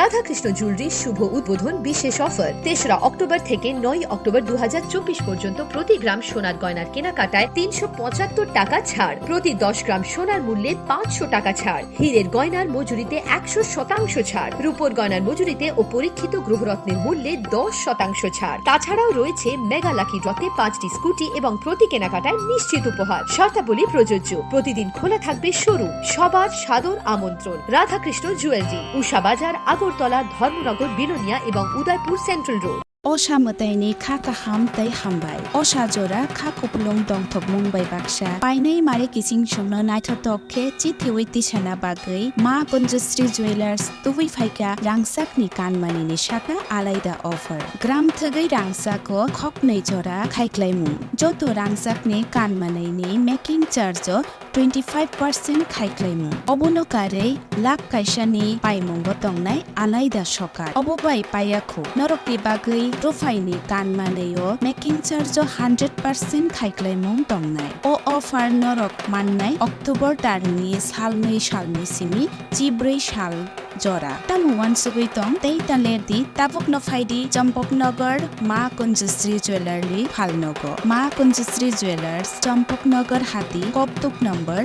Radhakrishna জুয়েলারির শুভ উদ্বোধন বিশেষ অফার, তেসরা অক্টোবর থেকে নয় অক্টোবর দু হাজার চব্বিশ পর্যন্ত প্রতি গ্রাম সোনার গয়নার কেনাকাটায় তিনশো পঁচাত্তর টাকা ছাড়, প্রতি দশ গ্রাম সোনার মূল্যে পাঁচশো টাকা ছাড়, হীরের গয়নার মজুরিতে একশো শতাংশ ছাড়, রূপোর গয়নার মজুরিতে ও পরীক্ষিত গ্রহরত্নের মূল্যে দশ শতাংশ ছাড়। তাছাড়াও রয়েছে মেগা লাকি ড্রতে পাঁচটি স্কুটি এবং প্রতি কেনাকাটায় নিশ্চিত উপহার। শর্তাবলী প্রযোজ্য। প্রতিদিন খোলা থাকবে শোরুম। সবার সাদর আমন্ত্রণ। রাধাকৃষ্ণ জুয়েলারি, উষা বাজার, আগরতলা, ধর্মনগর, বিলোনিয়া এবং Udaipur central road. Osa mwtaini kha kaham tei hambai. Osa jora kha kupulung dongthokmung bai baksa. Painai mare kiching chwngno naithothok khe chithiwi tisana bagwi Ma Kunjusri Jewellers tubui phaikha rangchakni kanmanini saka alaida offer. Gram thwgwi rangchako khoknwi jora khaiklaimung. Joto rangchakni kanmanini making charge o twenty five percent khaiklaimung. Obono karwi lakh kaisani paimungo tongnai alaida sokar. Obo bai paiya khu. Norokni bagwi ruphaini kanmanwi o making charge o hundred percent khaiklaimung tongnai. O offer norok mannai October tarni salnwi salni simi chibrwi sal jora. Tamo uansugwi tong tei ta lerdi, tabukno phaidi Champaknagar Ma Kunjusri Jewellery phalnogo. Ma Kunjusri Jewellers, Champaknagar Hati, Koktuk number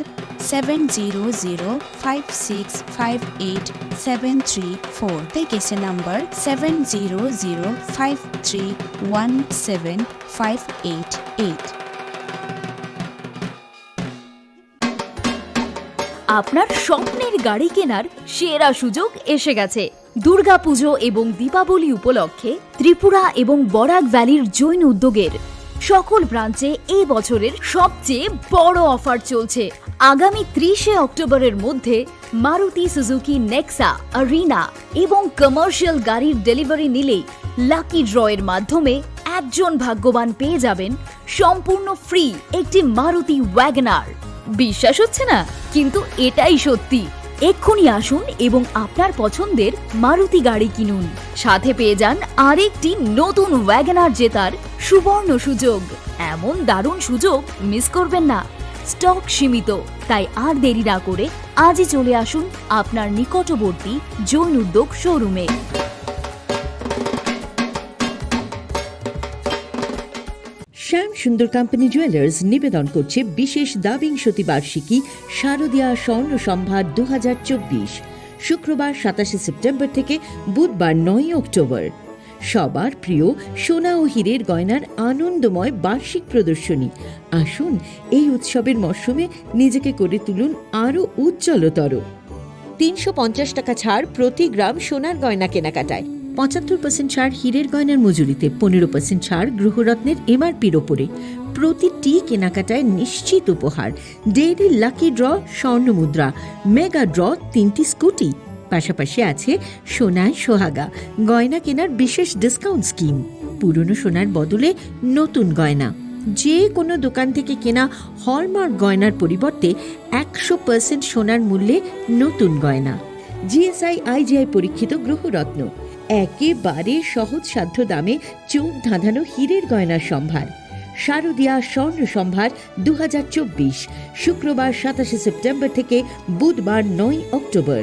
seven zero zero five six five eight seven three four tei kaisa number seven zero zero five three one seven five eight eight. আপনার স্বপ্নের গাড়ি কেনার সেরা সুযোগ এসে গেছে। দুর্গাপুজো এবং দীপাবলি উপলক্ষে ত্রিপুরা এবং বরাক ভ্যালির জৈন উদ্যোগের সকল ব্রাঞ্চে এই বছরের সবচেয়ে বড় অফার চলছে। আগামী ত্রিশে অক্টোবরের মধ্যে মারুতি সুজুকি নেক্সা, আরিনা এবং কমার্শিয়াল গাড়ির ডেলিভারি নিলেই লাকি ড্রয়ের মাধ্যমে একজন ভাগ্যবান পেয়ে যাবেন সম্পূর্ণ ফ্রি একটি মারুতি ওয়াগনার। বিশ্বাস হচ্ছে না, কিন্তু এটাই সত্যি। এক্ষুনি আসুন এবং আপনার পছন্দের মারুতি গাড়ি কিনুন, সাথে পেয়ে যান আরেকটি নতুন ওয়াগনার জেতার সুবর্ণ সুযোগ। এমন দারুণ সুযোগ মিস করবেন না। স্টক সীমিত, তাই আর দেরি না করে আজই চলে আসুন আপনার নিকটবর্তী জৈন উদ্যোগ শোরুমে। শ্যাম সুন্দর কোম্পানি জুয়েলার্স নিবেদন করছে বিশেষ দ্বাবিংশতি বার্ষিকী শারদীয়া স্বর্ণ সম্ভার দু হাজার চব্বিশ, শুক্রবার সাতাশে সেপ্টেম্বর থেকে বুধবার নয় অক্টোবর। সবার প্রিয় সোনা ও হীরের গয়নার আনন্দময় বার্ষিক প্রদর্শনী। আসুন, এই উৎসবের মরশুমে নিজেকে করে তুলুন আরও উজ্জ্বলতর। তিনশো পঞ্চাশ টাকা ছাড় প্রতি গ্রাম সোনার গয়না কেনাকাটায়, পঁচাত্তর পার্সেন্ট ছাড় হীরের গয়নার মজুরিতে, পনেরো পার্সেন্ট ছাড় গ্রহরত্নের এমআরপির ওপরে। প্রতিটি কেনাকাটায় নিশ্চিত উপহার, ডেইলি লাকি ড্র, স্বর্ণ মুদ্রা, মেগা ড্র, তিনটি স্কুটি। পাশাপাশি আছে সোনায় সোহাগা, গয়না কেনার বিশেষ ডিসকাউন্ট স্কিম। পুরনো সোনার বদলে নতুন গয়না। যে কোনো দোকান থেকে কেনা হলমার্ক গয়নার পরিবর্তে একশো পার্সেন্ট সোনার মূল্যে নতুন গয়না। জিএসআই আইজিআই পরীক্ষিত গ্রহরত্ন, একেবারে সহজসাধ্য দামে চোখ ধাঁধানো হীরের গয়নার সম্ভার। শারদীয়া স্বর্ণ সম্ভার দু হাজার চব্বিশ, শুক্রবার সাতাশে সেপ্টেম্বর থেকে বুধবার নয় অক্টোবর।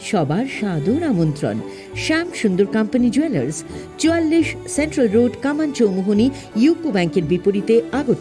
সবার সাদর আমন্ত্রণ। শ্যাম সুন্দর কোম্পানি জুয়েলার্স, চুয়াল্লিশ সেন্ট্রাল রোড, কামান চৌমুহনী, ইউকো ব্যাংকের বিপরীতে, আগরতলা।